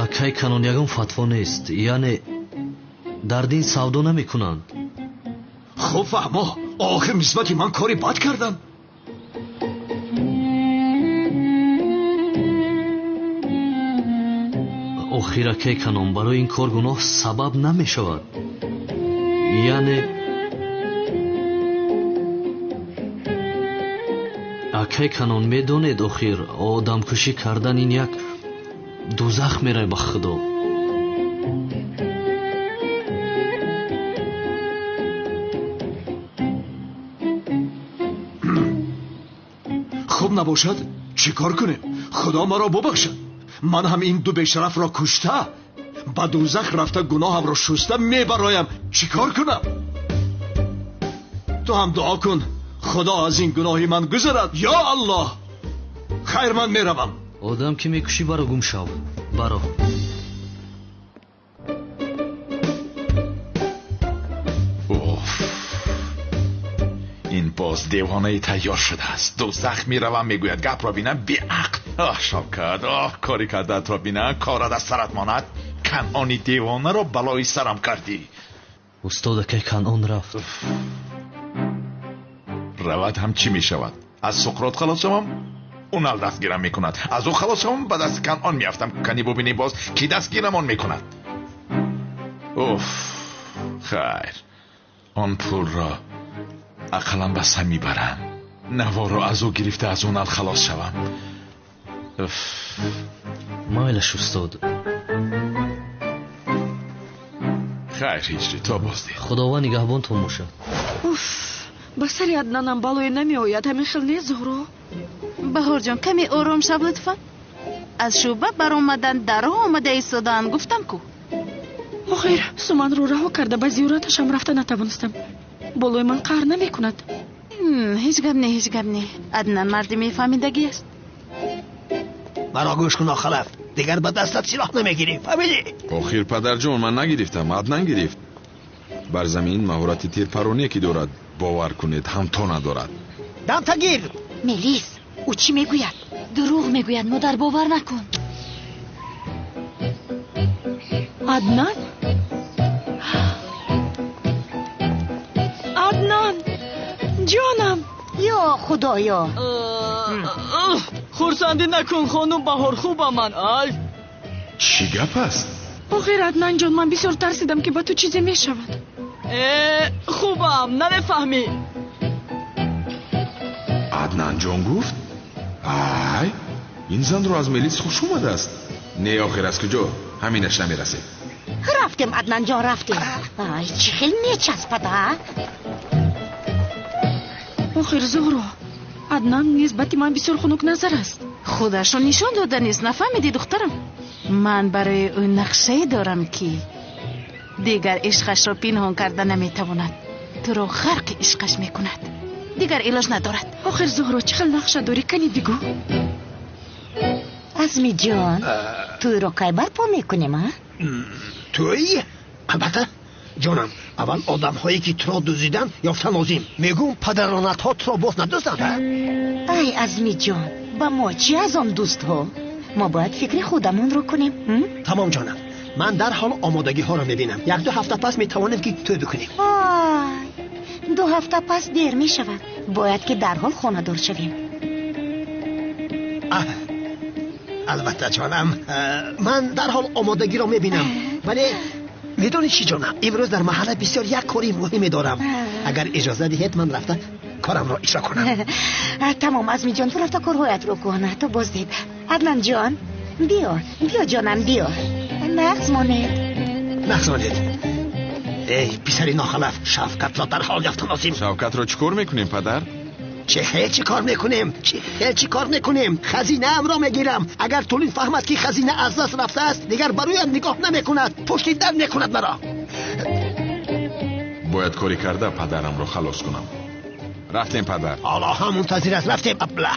Акай Канон, ягон фатво нест, яъне дар дин савдо намекунанд. Хуб фаҳмо, охир нисбати ман кори бад карданд. Охир акай Канон, барои ин кор гуноҳ сабаб намешавад. Яъне акай Канон, медонед, охир одамкушӣ кардан ин як дузах мерай ба Худо. Хуб набошад, чӣ кор кунем? Худо маро бубахшад. Ман ҳам ин ду бешарафро кушта, ба дузах рафта гуноҳамро шуста мебароям. Чӣ кор кунам? Ту ҳам дуо кун, Худо аз ин гуноҳи ман гузарад. Ё Аллоҳ! Хайр, ман меравам. Одам ки мекушӣ, баро гум шав, баро. Уф, ин боз девонаи тайёр шудааст. Дузах меравам мегӯяд. Гапро бинам, беақл. Оҳ Шавкат, оҳ, кори кардаатро бинам, корат аз сарат монад. Канъони девонаро балои сарам кардӣ. Устод, акай Канъон рафт. Равад ҳам чӣ мешавад? Аз Суқрот халос шавам, Унал дастгирам мекунад. Аз ӯ халос шавам, ба дасти Канъон меафтам. Кани бубинӣ боз ки дастгирамон мекунад. Уф, хайр, он пулро ақаллан ба сам мебарам. Наворо аз ӯ гирифта аз Унал халос шавам. Уф. Майлаш устод. Хайр, ҳиҷрӣ, то боздид. Худованд нигаҳбонтон бошад. Уф, ба сари Аднанам балое намеояд. Ҳамин хел нест, Зуҳро? Баҳорҷон, каме ором шав лутфан. Аз шӯъба баромадан даро омада истодаанд, гуфтам ку. Охир суманро раҳо карда ба зиёраташам рафта натавонистам. Болои ман қаҳр намекунад. Ҳеҷ гап не, ҳеҷ гап не. Аднан марди мефаҳмидагӣ аст. Маро гӯш кун, Охалаф, дигар ба дастат силоҳ намегирӣ, фаҳмидӣ? Охир падарҷон, ман нагирифтам, Аднан гирифт. Бар замин маҳорати тирпароние ки дорад, бовар кунед, ҳамто надорад. Дамтагир! Мелис, ӯ чӣ мегӯяд? Дурӯғ мегӯяд, модар, бовар накун. Аднан? Аднан! Ҷонам! Ё Худоё! Хурсандӣ накун, хонум Баҳор, хубам ман. Ай! Чӣ гап аст? Охир Аднанҷон, ман бисёр тарсидам, ки ба ту чизе мешавад. Хубам, намефаҳмӣ. Аднанҷон гуфт? Ай, ин занро аз Мелис хуш омадааст. Не, охир аз куҷо? Ҳаминаш намерасед. Рафтем, Аднанҷон, рафтем. Ай, чӣ хел мечаспад, а? Охир Зуҳро, Аднан нисбати ман бисёр хунукназар аст. Худашро нишон дода нест, нафаҳмидӣ, духтарам? Ман барои ӯ нақшае дорам, ки дигар ишқашро пинҳон карда наметавонад. Туро ғарқи ишқаш мекунад. Дигар илоҷ надорад. Охир Зуҳро, чӣ хел нақша дорӣ? Кани бигӯ. Азмиҷон, тӯйро кай барпо мекунем, а? Тӯй? Албатта, ҷонам, аввал одамҳое ки туро дуздиданд ёфта лозим. Мегӯм падаронатҳо туро боз надузданд, а? Ай, Азмиҷон, ба мо чӣ аз он дӯстҳо? Мо бояд фикри худамонро кунем. Тамом ҷонам, ман дарҳол омодагиҳоро мебинам. Як-ду ҳафта пас метавонем ки тӯй бикунем. Ай, 2 ҳафта пас дер мешавад. Бояд ки дарҳол хонадор шавем. Албатта ҷонам, ман дарҳол омодагиро мебинам. Вале медонӣ чӣ ҷонам, имрӯз дар маҳалла бисёр як кори муҳиме дорам. Агар иҷоза диҳед, ман рафта Корамро иҷро кунам. Тамом, Азми ҷон, ту рафта корҳоятро кун. То боздид. Аднан ҷон, биё, биё ҷонам, биё. Нағз монед. Нағз монед. Эй, писари нохалаф, Шавкатро дар ҳол ёфта лозим. Шавкатро чӣ кор мекунем, падар? Чӣ хел чӣ кор мекунем? Чӣ хел чӣ кор мекунем? Хазинаамро мегирам. Агар Тулин фаҳмад, ки хазина аз даст рафтааст, дигар ба рӯям нигоҳ намекунад, пушти дар мекунад маро. Бояд корӣ карда падарамро халос кунам. Рафтем, падар. Ҳоло ҳам мунтазир аст. Рафтем, абла.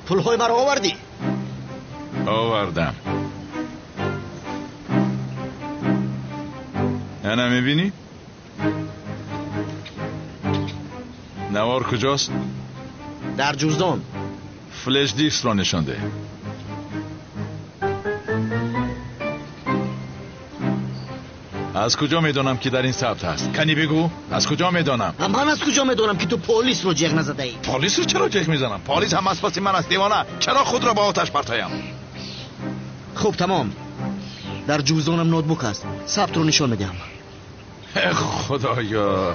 Пулҳои маро овардӣ? Овардам. Ана мебинӣ? Навор куҷост? Дар ҷуздон. Флеш дискро нишон деҳ. Аз куҷо медонам, ки дар ин сабт ҳаст? Кани бигӯ, аз куҷо медонам? Ман аз куҷо медонам, ки ту полисро ҷеғ назадаӣ? Полисро чаро ҷеғ мезанам? Полис ҳам аз паси ман аст, девона. Чаро худро ба оташ партоям? Хуб, тамом. Дар ҷуздонам ноутбук аст. Сабтро нишон медиҳам. Худоё!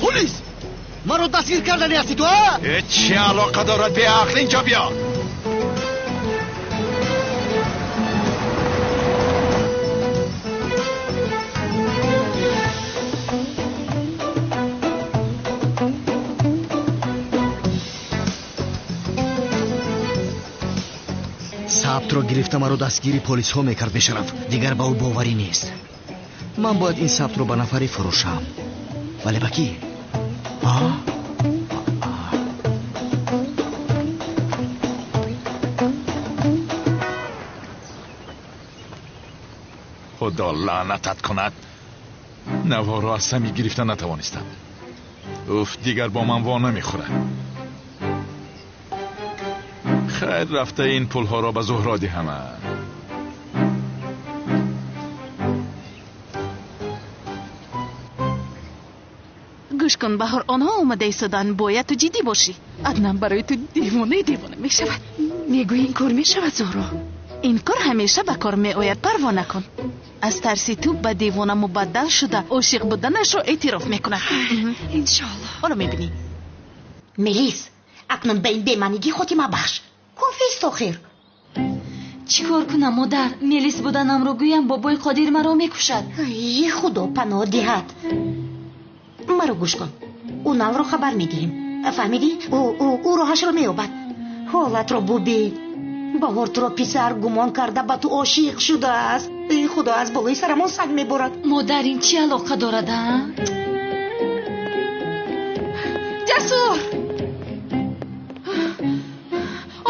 Полис! Маро дастгир кардани ҳастӣ ту, а? Чӣ алоқа дорад? Беақл, инҷо биё. Сабтро гирифта маро дастгири полисҳо мекард, бешараф. Дигар ба ӯ боварӣ нест. Ман бояд ин сабтро ба нафаре фурӯшам. Вале ба кӣ? Худо лаънатат кунад. Наворро аз сами гирифта натавонистам. Уф, дигар бо ман во намехӯрад. Хайр, рафта ин пулҳоро ба Зуҳро диҳам. Гӯш кун, Баҳор, онҳо омада истоданд. Бояд ту ҷиддӣ бошӣ. Аднан барои ту девонаи девона мешавад. Мегӯӣ, ин кор мешавад, Зуҳро? Ин кор ҳамеша ба кор меояд, парво накун. Аз тарси ту ба девона мубаддал шуда, ошиқ буданашро эътироф мекунад. Иншоалло. Ҳоло мебинӣ. Мелис, акнун ба ин бемаънигӣ хотима бахш. Кофист охир. Чӣ кор кунам, модар? Мелис буданамро гӯям, бобои Қодир маро мекушад. Ай, Худо паноҳ диҳад. Маро гӯш кун. Уналро хабар медиҳем. Фаҳмидӣ? Ӯ роҳашро меёбад. Ҳолатро бубин. Баҳор туро писар гумон карда ба ту ошиқ шудааст. Эй Худо, аз болои сарамон санг меборад. Модар, ин чӣ алоқа дорад, а? Ҷасур!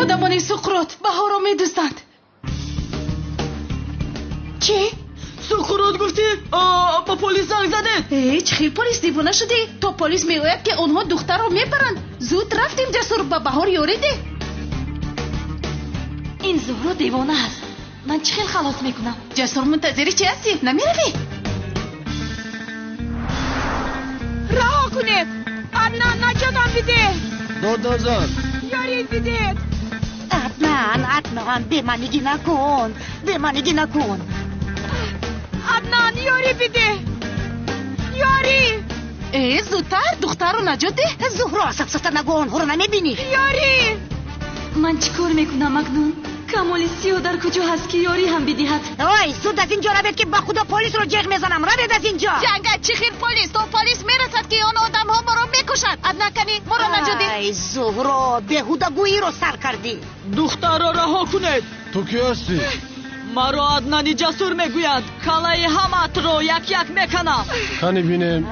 Одамони Суқрот Баҳорро медузданд. Чӣ? Суқрот гуфтӣ? Ба полис занг задед? Э, чӣ хел полис, девона шудӣ? То полис меояд, ки онҳо духтарро мебаранд. Зуд рафтем, Ҷасур, ба Баҳор ёрӣ деҳ. Ин Зуҳро девона аст. Ман чӣ хел халос мекунам? Ҷасур, мунтазири чӣ ҳастӣ? Намеравӣ? Раҳо кунед! Аднан, наҷотам бидеҳ! Дод назан! Ёрӣ бидеҳ! Аднан, Аднан, бемаънигӣ накун, бемаънигӣ накун. Аднан, ёрӣ бидеҳ! Ёрӣ! Э, зудтар духтарро наҷот деҳ. Зуҳро, асабсафта нагӯ, онҳоро намебинӣ. Ёрӣ! Ман чӣ кор мекунам акнун? Камоли сиё дар куҷо ҳаст, ки ёрӣ ҳам бидиҳад? Ой, зуд аз инҷо равед, ки ба Худо полисро ҷеғ мезанам. Равед аз инҷо. Ҷанга, чӣ хел полис? То полис мерасад, ки он одамҳо моро мекушанд. Аднан, кани моро наҷот деҳ. Ай, Зуҳро, беҳудагӯиро сар кардӣ. Духтарро раҳо кунед. Ту кӣ ҳастӣ? Маро Аднани Ҷасур мегӯянд. Калаи ҳамаатро як-як меканам. Кани бинем.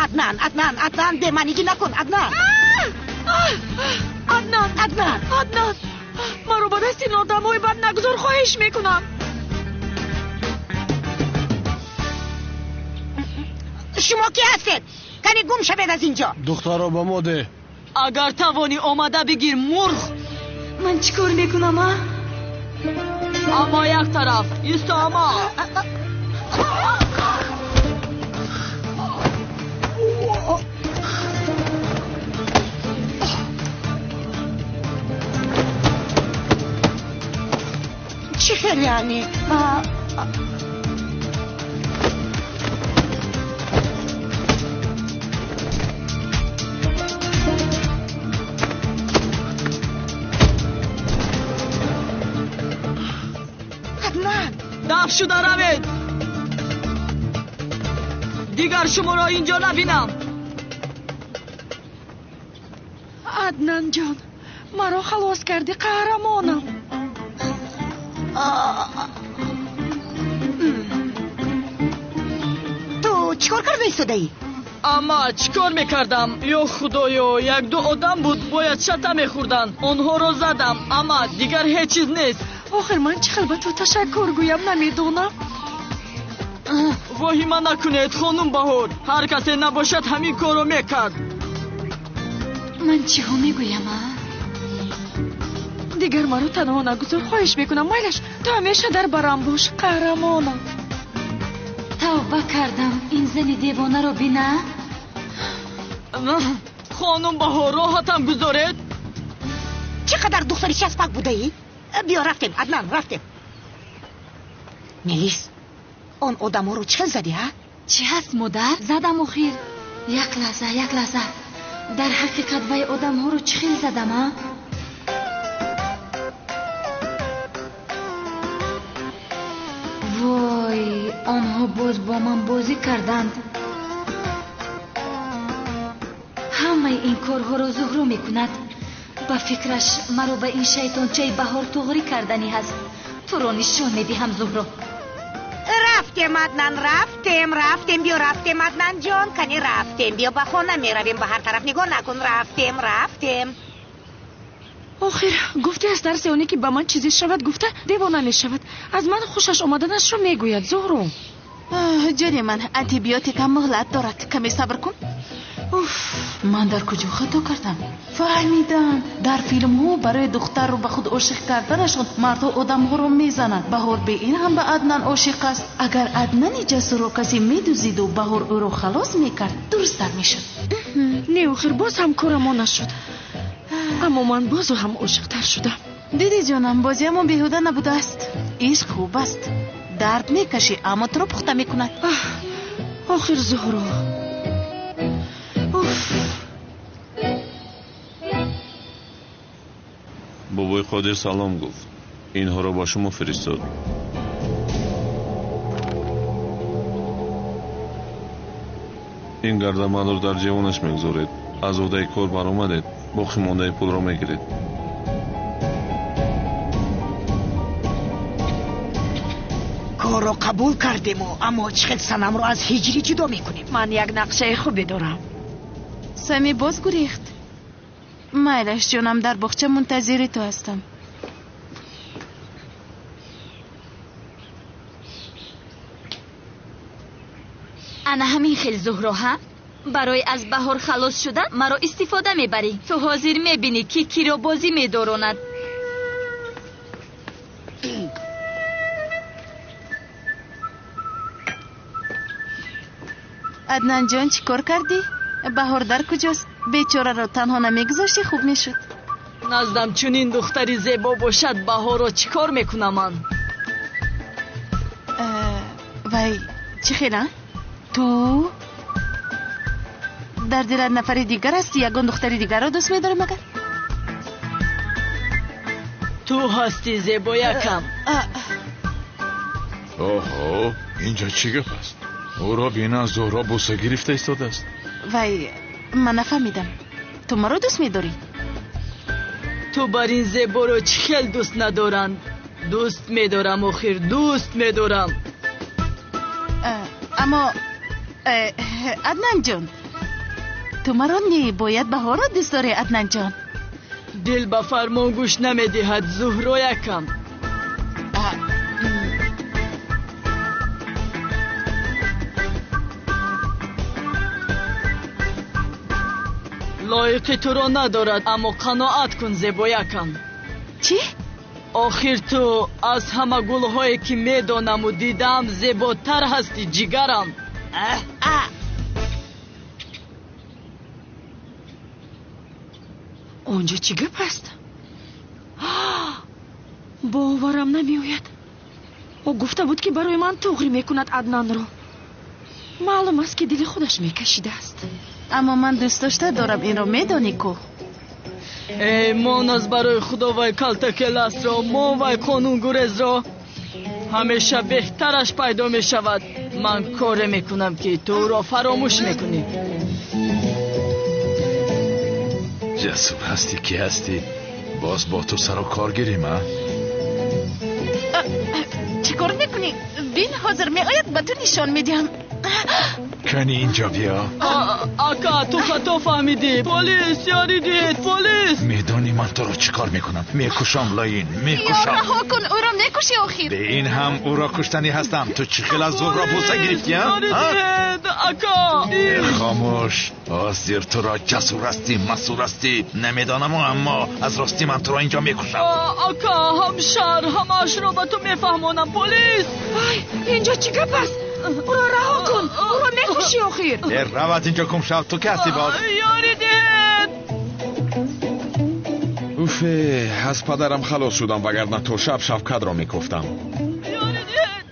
Аднан, Аднан, Аднан, бемаънигӣ накун, Аднан. Аднан, Аднан, Аднан, маро ба дасти ин одамҳои бад нагузор, хоҳиш мекунам. Шумо кӣ ҳастед? Кани гум шавед аз инҷо. Духтарро ба мо деҳ. Агар тавонӣ, омада бигир, мурғ. Ман чӣ кор мекунам, а? Аммо як тараф исто, аммо Чӣ хел яъне? Аднан, даф шуда равед, дигар шуморо инҷо набинам. Аднан ҷон, маро халос кардӣ, қаҳрамонам. Ту чӣ кор карда истодаӣ? Амма чӣ кор мекардам? Ё худоё, як-ду одам буд, бояд шата мехӯрданд. Онҳоро задам, амма дигар ҳеҷ чиз нест. Охир ман чӣ хел ба ту ташаккур гӯям намедонам. Воҳима накунед, хонум Баҳор. Ҳар касе набошад ҳамин корро мекард. Ман чиҳо мегӯям, а? Дигар маро танҳо нагузор, хоҳиш мекунам. Майлаш, ту ҳамеша дар барам бош, қаҳрамонам. Тавба кардам, ин зани девонаро бина. Хонум Баҳор, роҳатам гузоред. Чӣ қадар духтари часпак будаӣ? Биё рафтем, Аднан, рафтем. Мелис, он одаморо чӣ хел задӣ, ҳа? Чӣ ҳаст, модар? Задам охир. Як лаҳза, як лаҳза. Дар ҳақиқат вай одамҳоро чӣ хел задам, а? Вой, онҳо боз бо ман бозӣ карданд. Ҳамаи ин корҳоро Зуҳро мекунад. Ба фикраш маро ба ин шайтончаи Баҳор туғрӣ карданӣ ҳаст. Туро нишон медиҳам, Зуҳро. Рафтем, Аднан, рафтем, рафтем, биё рафтем, Аднан ҷон, кани рафтем, биё ба хона меравем, ба ҳар тараф нигоҳ накун, рафтем, рафтем. Охир гуфти аз тарси оне ки ба ман чизе шавад, гуфта девона мешавад. Аз ман хушаш омаданашро мегӯяд, Зуҳро. Ҷони ман, антибиотикам муҳлат дорад, каме сабр кун. Уф, ман дар куҷо хато кардам? Фаҳмидам, дар филмҳо барои духтарро ба худ ошиқ карданашон мардҳо одамҳоро мезананд. Баҳор бе ин ҳам ба Аднан ошиқ аст. Агар Аднани ҷасурро касе медузиду Баҳор ӯро халос мекард, дурусттар мешуд. Не, охир боз ҳам корамон нашуд. Аммо ман бозу ҳам ошиқтар шудам. Диди ҷонам, бозиамон беҳуда набудааст. Ишқ хуб аст. Дард мекашӣ, аммо туро пухта мекунад. Охир Зуҳро. Уф. Бобои Қодир салом гуфт. Инҳоро ба шумо фиристод. Ин гарданбандро дар ҷевонаш мегузоред. Аз уҳдаи кор баромадед, боқӣ мондаи пулро мегиред. Корро қабул кардему, аммо чӣ хел Санамро аз Ҳиҷрӣ ҷудо мекунем? Ман як нақшаи хубе дорам. Сами боз гурехт. Майлаш ҷонам, дар боғча мунтазири ту ҳастам. Ана ҳамин хел, Зуҳро, ҳа? Барои аз Баҳор халос шудан маро истифода мебарӣ. Ту ҳозир мебинӣ, ки киро бозӣ медоронад. Аднан ҷон, чӣ кор кардӣ? Баҳор дар куҷост? Бечораро танҳо намегузоштӣ, хуб мешуд. Наздам чунин духтари зебо бошад, Баҳорро чӣ кор мекунам ман? Вай, чӣ хела? Ту дар дилат нафари дигар ҳастӣ? Ягон духтари дигарро дӯст медорӣ магар? Ту ҳастӣ зебоякам. Оҳо, инҷо чӣ гап аст? Ӯро бина, Зуҳро бӯса гирифта истодааст. Вай, ман нафаҳмидам. Ту маро дӯст медорӣ? Ту бар ин зеборо чӣ хел дӯст надоранд? Дӯст медорам, охир дӯст медорам. Аммо Аднан ҷон, ту маро не, бояд Баҳорро дӯст дорӣ, Аднан ҷон. Дил ба фармон гӯш намедиҳад, Зуҳро якам. Лоиқи туро надорад, аммо қаноат кун, зебоякам. Чӣ? Охир ту аз ҳама гулҳое ки медонаму дидам зеботар ҳастӣ, ҷигарам. Он ҷо чӣ гап аст? Боварам намеояд. Ӯ гуфта буд, ки барои ман туғрӣ мекунад Аднанро. Маълум аст, ки дили худаш мекашидааст. Аммо ман дӯст дошта дорам, инро медонӣ ку. Эй, мон аз барои худо вай калтакеласро, мон вай қонунгурезро. Ҳамеша беҳтараш пайдо мешавад. Ман коре мекунам, ки ту ӯро фаромӯш мекунӣ. Ҷасур ҳастӣ, ки ҳастӣ? Боз бо ту сару кор гирем, а? Чӣ кор мекунӣ? Бин, ҳозир меояд, ба ту нишон медиҳам. Кани инҷо биё. Ака, ту хато фаҳмидӣ. Полис, ёрӣ диҳед, полис! Медонӣ ман туро чӣ кор мекунам? Мекушам, лоин, мекушам. Ё раҳо кун, ӯро мекушӣ охир. Бе ин ҳам ӯро куштанӣ ҳастам. Ту чӣ хел аз Зуҳро бӯса гирифтӣ, а? Ёрӣ диҳед, ака! Хомӯш. Ҳозир туро ҷасур ҳастӣ, масур ҳастӣ, намедонаму, аммо аз ростӣ ман туро инҷо мекушам. Ака, ҳамшар, ҳамаашро ба ту мефаҳмонам. Полис! Вай, инҷо чӣ гап аст? Ӯро раҳо кун, ӯро мекушӣ охир. Рав аз инҷо гум шав, ту ки ҳастӣ боз? Ёрӣ диҳед! Уфе, аз падарам халос шудам, вагарна то шаб Шавкатро мекофтам. Ёрӣ диҳед!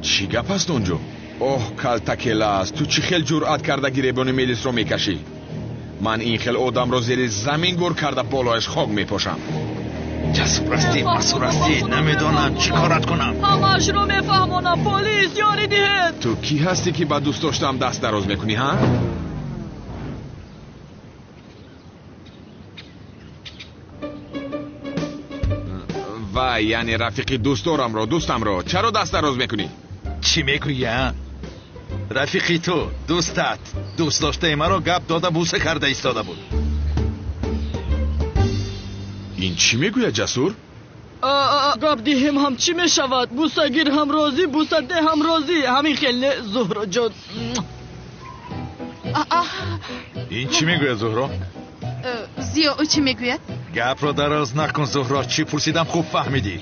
Чӣ гап аст он ҷо? Оҳ, калтакелас, ту чӣ хел ҷуръат карда гиребони Мелисро мекашӣ? Ман ин хел одамро зери замин гур карда болояш хок мепошам. Ҷасур ҳастӣ, масур ҳастӣ, намедонам чӣ корат кунам. Ҳамаашро мефаҳмонам. Полис, ёрӣ диҳед! Ту кӣ ҳастӣ, ки ба дӯст доштаам даст дароз мекунӣ, ҳа? Вай, яъне рафиқи дӯстдорамро, дӯстамро чаро даст дароз мекунӣ? Чӣ мегӯӣ, а? Рафиқи ту, дӯстат, дӯст доштаи маро гап дода бӯса карда истода буд. Ин чӣ мегӯяд, Ҷасур? Гап диҳем ҳам чӣ мешавад? Бӯсагир ҳам розӣ, бӯсадеҳ ҳам розӣ. Ҳамин хел не, Зуҳроҷон? Ин чӣ мегӯяд, Зуҳро? Зиё, ӯ чӣ мегӯяд? Гапро дароз накун, Зуҳро. Чӣ пурсидам, хуб фаҳмидӣ.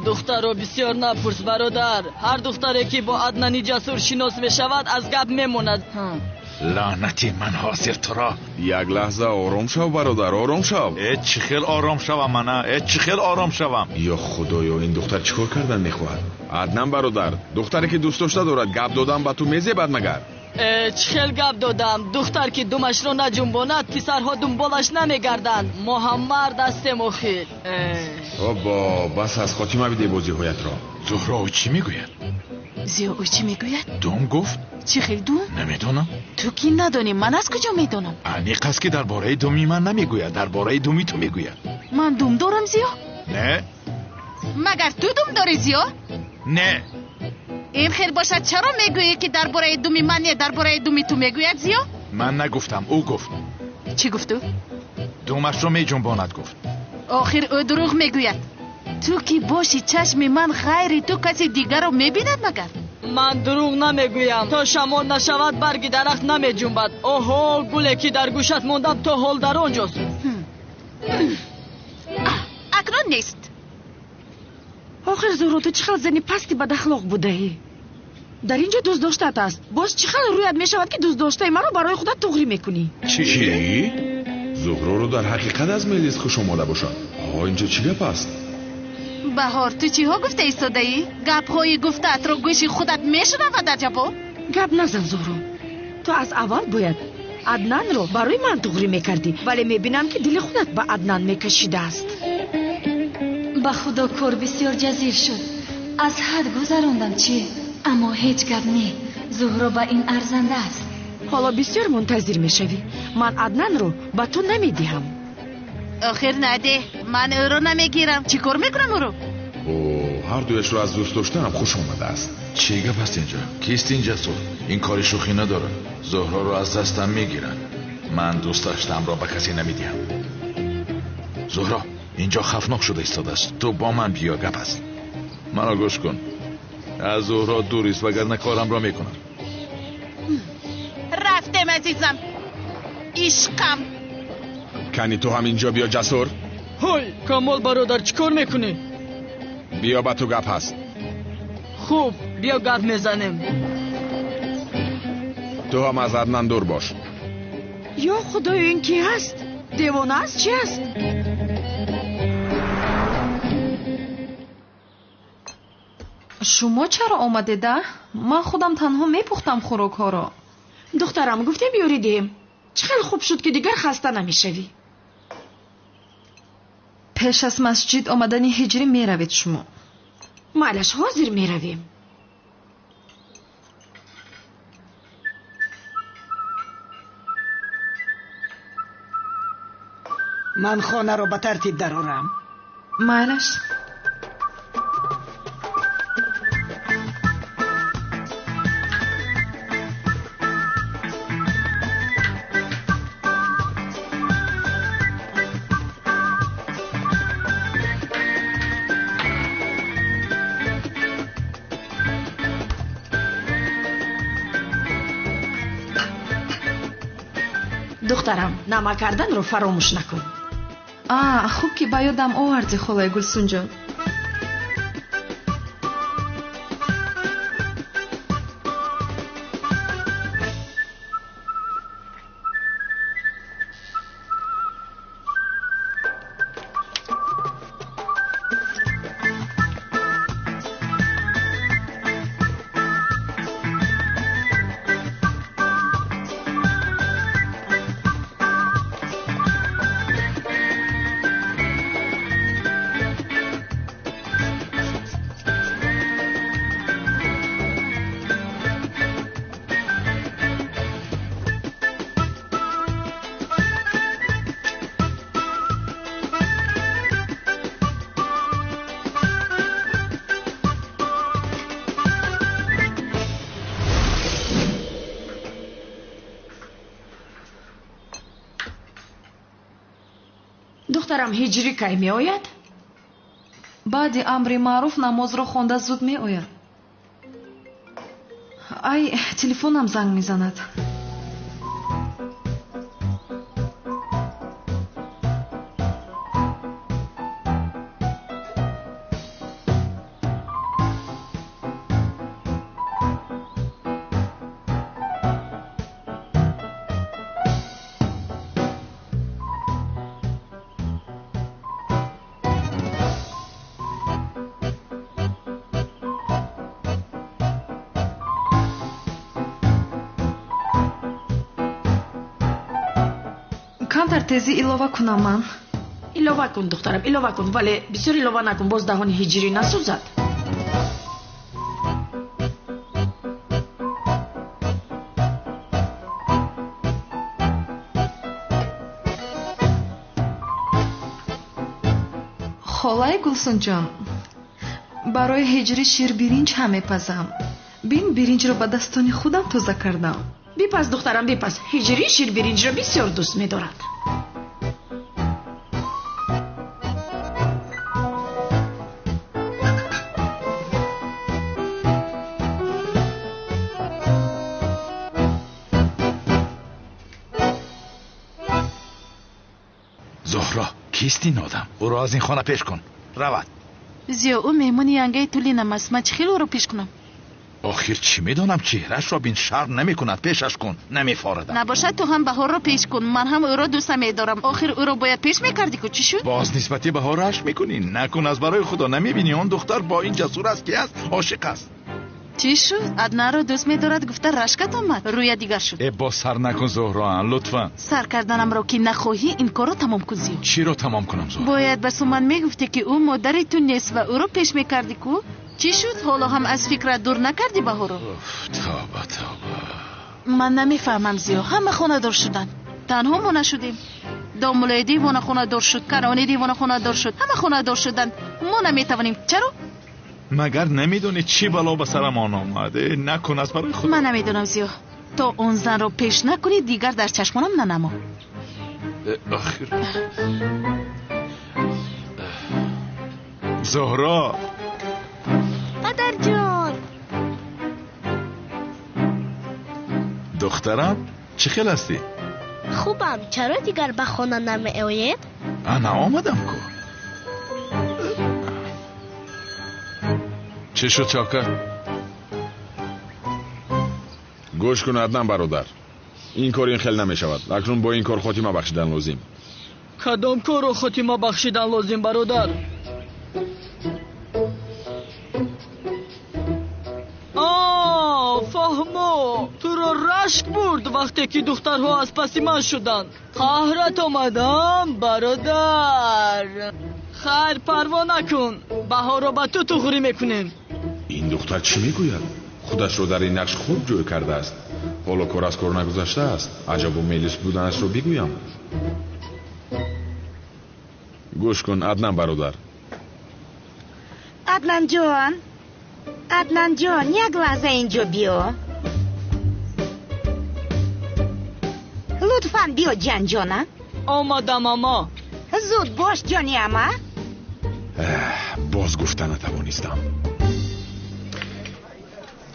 Духтарро бисёр напурс, бародар. Ҳар духтаре, ки бо Аднани Ҷасур шинос мешавад, аз гап мемонад. Лаънати ман ҳозир туро. Як лаҳза ором шав, бародар, ором шав. Э, чӣ хел ором шавам мана? Э, чӣ хел ором шавам? Ё худоё, ин духтар чӣ кор кардан мехоҳад? Аднан бародар, духтаре ки дӯст дошта дорад, гап додан ба ту мезебад магар? Э, чӣ хел гап додам? Духтар ки думашро наҷунбонад, писарҳо дунболаш намегарданд. Мо ҳам мард ҳастем охир. Обо, бас аз хотима бидеҳ бозиҳоятро. Зуҳро, ӯ чӣ мегӯяд? Зиё, ӯ чӣ мегӯяд? Дум гуфт. Чӣ хел дум? Намедонам. Ту ки надонӣ, ман аз куҷо медонам? Аниқ аст, ки дар бораи думи ман намегӯяд, дар бораи думи ту мегӯяд. Ман дум дорам, Зиё? Не. Магар ту дум дорӣ, Зиё? Не. Ин хел бошад, чаро мегӯӣ, ки дар бораи думи ман не, дар бораи думи ту мегӯяд, Зиё? Ман нагуфтам, ӯ гуфт. Чӣ гуфт ӯ? Думашро меҷунбонад, гуфт. Охир ӯ дурӯғ мегӯяд. Ту ки боши, чашми ман ғайри ту каси дигарро мебинад магар? Ман дурӯғ намегӯям. То шамол нашавад, барги дарахт намеҷунбад. Оҳо, гуле ки дар гӯшат мондам, то ҳол дар он ҷост. Акнун нест. Охир Зуҳро, ту чӣ хел зани пасти бадахлоқ будаӣ? Дар ин ҷо дӯст доштаат аст. Боз чӣ хел рӯят мешавад, ки дӯст доштаи маро барои худат туғрӣ мекунӣ? Чӣ? Зуҳроро дар ҳақиқат аз Мелис хуш омода бошад. Оҳ, инҷо чӣ гап аст? Баҳор, ту чиҳо гуфта истодаӣ? Гапҳои гуфтаатро гӯши худат мешунавад, аҷабо? Гап назан, Зуҳро. Ту аз аввал бояд Аднанро барои ман туғрӣ мекардӣ, вале мебинам, ки дили худат ба Аднан мекашидааст. Ба худо, кор бисёр ҷазир шуд. Аз ҳад гузарондам, чӣ? Аммо ҳеҷ гап не. Зуҳро ба ин арзанда аст. Ҳоло бисёр мунтазир мешавӣ. Ман Аднанро ба ту намедиҳам. Охир надеҳ, ман ӯро намегирам. Чӣ кор мекунам ӯро? О, ҳар дуяшро аз дӯст доштаам хуш омадааст. Чӣ гап аст инҷо? Кист ин Ҷасур? Ин кори шӯхӣ надорад. Зуҳроро аз дастам мегиранд. Ман дӯст доштаамро ба касе намедиҳам. Зуҳро, инҷо хавфнок шуда истодааст. Ту бо ман биё, гап аст. Маро гӯш кун. Аз Зуҳро дур ист, вагарна корамро мекунам. Рафтем, азизам, ишқам. Кани ту ҳам инҷо биё, Ҷасур. Ҳой, Камол бародар, чӣ кор мекунӣ? Биё, ба ту гап ҳаст. Хуб, биё гап мезанем. Ту ҳам аз Аднан дур бош. Ё худоё, ин ки ҳаст? Девона аст, чӣ аст? Шумо чаро омадеда? Ман худам танҳо мепухтам хӯрокҳоро. Духтарам, гуфтем ёрӣ диҳем. Чӣ хел хуб шуд, ки дигар хаста намешавӣ. Пеш аз масҷид омадани ҳиҷрӣ меравед шумо. Майлаш, ҳозир меравем. Ман хонаро ба тартиб дарорам. Майлаш. Духтарам, нама карданро фаромӯш накун. А, хуб ки ба ёдам оварди, холаи Гулсунҷон. Духтарам, ҳиҷрӣ кай меояд? Баъди амри маъруф намозро хонда зуд меояд. Ай, телефонам занг мезанад. Камтар тезӣ илова кунам ман. Илова кун, духтарам, илова кун, вале бисёр илова накун, боз даҳони ҳиҷрӣ насӯзад. Холаи Гулсунҷон, барои ҳиҷрӣ ширбиринҷ ҳам мепазам. Бин, биринҷро ба дастони худам тоза кардам. Бипаз, духтарам, бипаз. Ҳиҷрӣ ширбиринҷро бисёр дӯст медорад. Зуҳро, кист ин одам? Ӯро аз ин хона пеш кун. Равад. Зиё, ӯ меҳмони янгаи Тулинам аст. Ман чӣ хел ӯро пеш кунам? Охир чӣ медонам, чеҳрашро бин, шарм намекунад. Пешаш кун, намефорадам. Набошад, ту ҳам Баҳорро пеш кун. Ман ҳам ӯро дӯст намедорам. Охир ӯро бояд пеш мекардӣ ку, чӣ шуд? Боз нисбати Баҳор рашк мекунӣ? Накун, аз барои худо. Намебинӣ он духтар бо ин ҷасур аст, ки аст, ошиқ аст. Чӣ шуд? Аднанро дӯст медорад гуфта рашкат омад, рӯя дигар шуд. Э, боз сар накун, Зуҳроан, лутфан. Сар карданамро ки нахоҳӣ, ин корро тамом кун, Зиё. Чиро тамом кунам, Зуҳро? Бояд ба Суман мегуфтӣ, ки ӯ модари ту нест ва ӯро пеш мекардӣ ку. Чӣ шуд? Ҳоло ҳам аз фикрат дур накардӣ Баҳоро? Тавба, тавба. Ман намефаҳмам, Зиё. Ҳама хонадор шуданд, танҳо мо нашудем. Домулои девона хонадор шуд, Карони девона хонадор шуд, ҳама хонадор шуданд. Мо наметавонем. Чаро? Магар намедонӣ чӣ бало ба сарамон омад? Накун, аз барои худо. Ман намедонам, Зиё. То он занро пеш накунӣ, дигар дар чашмонам нанамо. Охир Зуҳро. Падарҷон. Духтарам, чӣ хел ҳастӣ? Хубам. Чаро дигар ба хона намеоед? Ана омадам ку. Чӣ шуд, Шавкат? Гӯш кун, Аднан бародар, ин кор ин хел намешавад. Акнун бо ин кор хотима бахшидан лозим. Кадом корро хотима бахшидан лозим, бародар? Фаҳмо, туро рашк бурд вақте ки духтарҳо аз паси ман шуданд. Қаҳрат омадам, бародар. Хайр, парво накун, баҳорро ба ту туғрӣ мекунем. Ин духтар чӣ мегӯяд? Худашро дар ин нақш хуб ҷой кардааст. Ҳоло кор аз кор нагузаштааст. Аҷабу мелис буданашро бигӯям. Гӯш кун, Аднан бародар. Аднанҷон, Аднанҷон, як лаҳза инҷо биё. Лутфан биё, ҷанҷона. Омадам, ама. Зуд бош, ҷони ама. Боз гуфта натавонистам.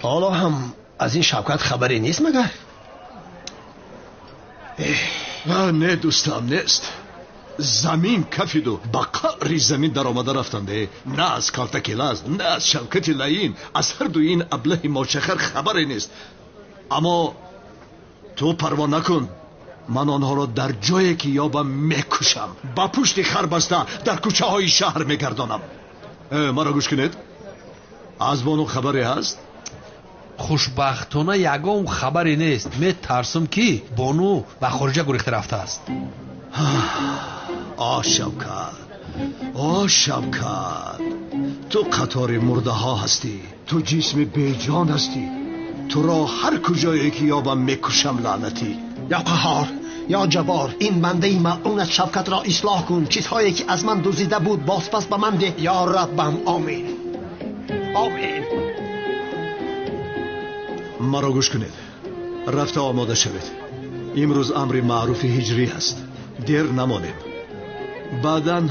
Ҳоло ҳам аз ин Шавкат хабаре нест магар? Не, дӯстам, нест. Замин кафиду ба қаъри замин даромада рафтанде. На аз калтаки лаз, на аз Шавкати лаин, аз ҳарду ин аблаҳи мочахар хабаре нест. Аммо ту парво накун, ман онҳоро дар ҷое ки ёбам мекушам, ба пушти хар баста дар кӯчаҳои шаҳр мегардонам. Маро гӯш кунед, аз бону хабаре ҳаст? Хушбахтона ягон хабаре нест. Метарсам, ки бону ба хориҷа гурехта рафтааст. О Шавкат, о Шавкат, ту қатори мурдаҳо ҳастӣ, ту ҷисми беҷон ҳастӣ. Туро ҳар куҷое ки ёбам мекушам, лаънатӣ. Ё Қаҳҳор, ё Ҷаббор, ин бандаи малъунат Шавкатро ислоҳ кун. Чизҳое ки аз ман дуздида буд бозпас ба ман деҳ. Ё Раббам, омин, омин. Маро гӯш кунед, рафта омода шавед. Имрӯз амри маъруфи ҳиҷрӣ аст, дер намонем. Баъдан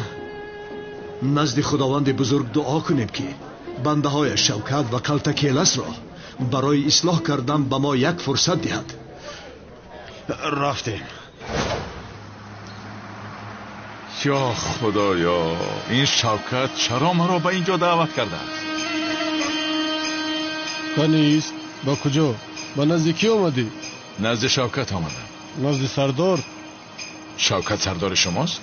назди Худованди бузург дуо кунем, ки бандаҳояш Шавкат ва Калтакеласро барои ислоҳ кардан ба мо як фурсат диҳад. Рафтем. Ё Худоё, ин Шавкат чаро маро ба ин ҷо даъват кардааст? Канист, ба куҷо? Ба назди кӣ омадӣ? Назди Шавкат омадам. Назди сардор? Шавкат сардори шумост?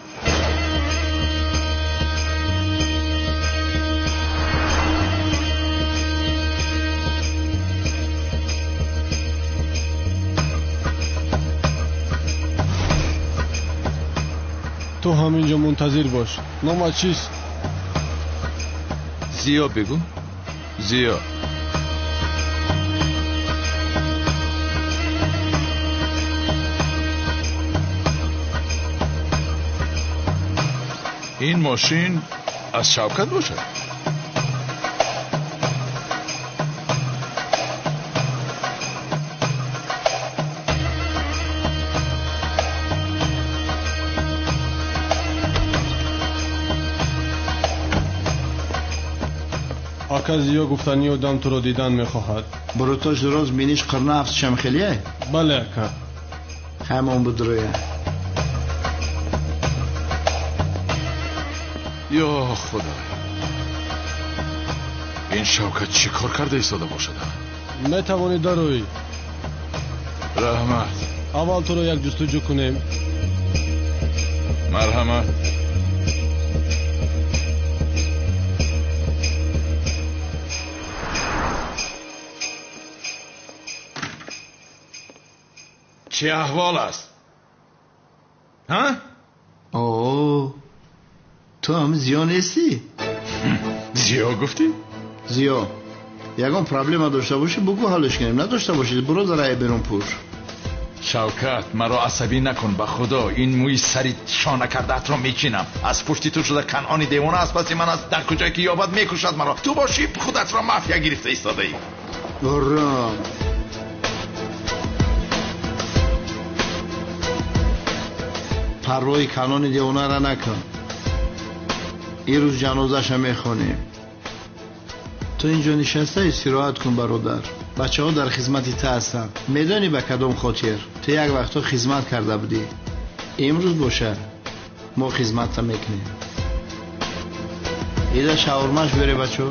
Ту ҳаминҷо мунтазир бош. Номат чист? Зиё бигӯ. Зиё. Ин мошин аз Шавкат бошад? Ака Зиё гуфтани одам туро дидан мехоҳад. Бурутош дуроз биниш қирна афтишам хелие? Бале, ака. Ҳамон будроя. Ё Худо, ин Шавкат чӣ кор карда истода бошад? Метавонӣ дароӣ. Раҳмат. Аввал туро як ҷустуҷӯ кунем. Марҳамат. Чӣ аҳвол аст? Ҳа? О, ту ҳам Зиё нестӣ? Зиё гуфтӣ? Зиё, ягон проблема дошта бошӣ, бугӯ, ҳаллиш кунем. Надошта бошӣ, буро дар берун пуш. Шавкат, маро асабӣ накун, ба Худо ин мӯи сари шона кардаатро мечинам. Аз пушти ту шуда Канъони девона аз паси ман аст, дар куҷое ки ёбад мекушад маро. Ту бошӣ худатро мафия гирифта истодаӣ. Ором. Парвои Канони девонара накун. Ирӯз ҷанозаша мехонем. Ту инҷо нишаста истироҳат кун, бародар. Бачаҳо дар хизмати ту ҳастанд. Медонӣ ба кадом хотир? Ту як вақтҳо хизмат карда будӣ. Имрӯз боша мо хизматта мекунем. Ида шаурмаш бере, бачо.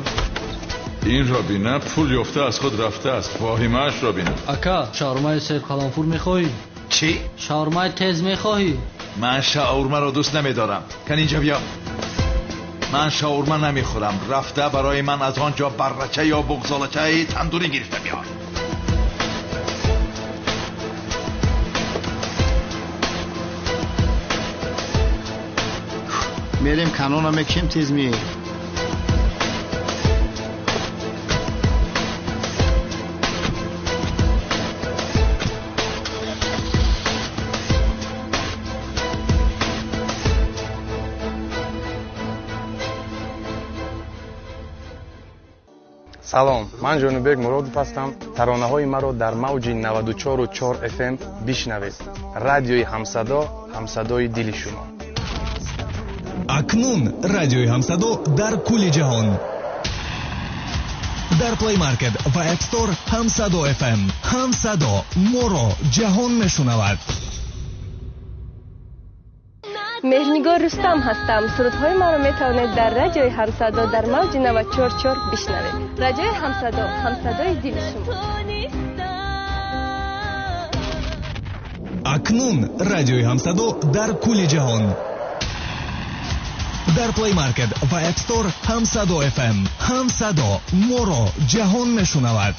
Инро бина, пул ёфта аз худ рафтааст. Воҳимаашро бина. Ака, шаурмаи серқаламфур мехоҳӣ? Чӣ? Шаурмаи тез мехоҳӣ? Ман шаурмаро дӯст намедорам. Кан инҷа биё. Ман шаурма намехӯрам. Рафта барои ман аз он ҷо баррача ё буғзолачаи тандурӣ гирифта биёр. Мерем канона мекушем, тез меем. Салом, ман Ҷонибек Муродов ҳастам. Таронаҳои маро дар мавҷи 94,4 FM бишнавед. Радиои Ҳамсадо, ҳамсадои дили шумо. Акнун радиои Ҳамсадо дар кулли ҷаҳон. Дар Play Market ва App Store Ҳамсадо FM. Ҳамсадо моро ҷаҳон мешунавад. Меҳрнигор Рустам ҳастам. Сурудҳои маро метавонед дар радиои Ҳамсадо дар мавҷи 94,4 бишнавед. Радиои Ҳамсадо, ҳамсадои дили шумо. Акнун радиои Ҳамсадо дар кулли ҷаҳон. Дар Play Market ва App Store Ҳамсадо FM. Ҳамсадо моро ҷаҳон мешунавад.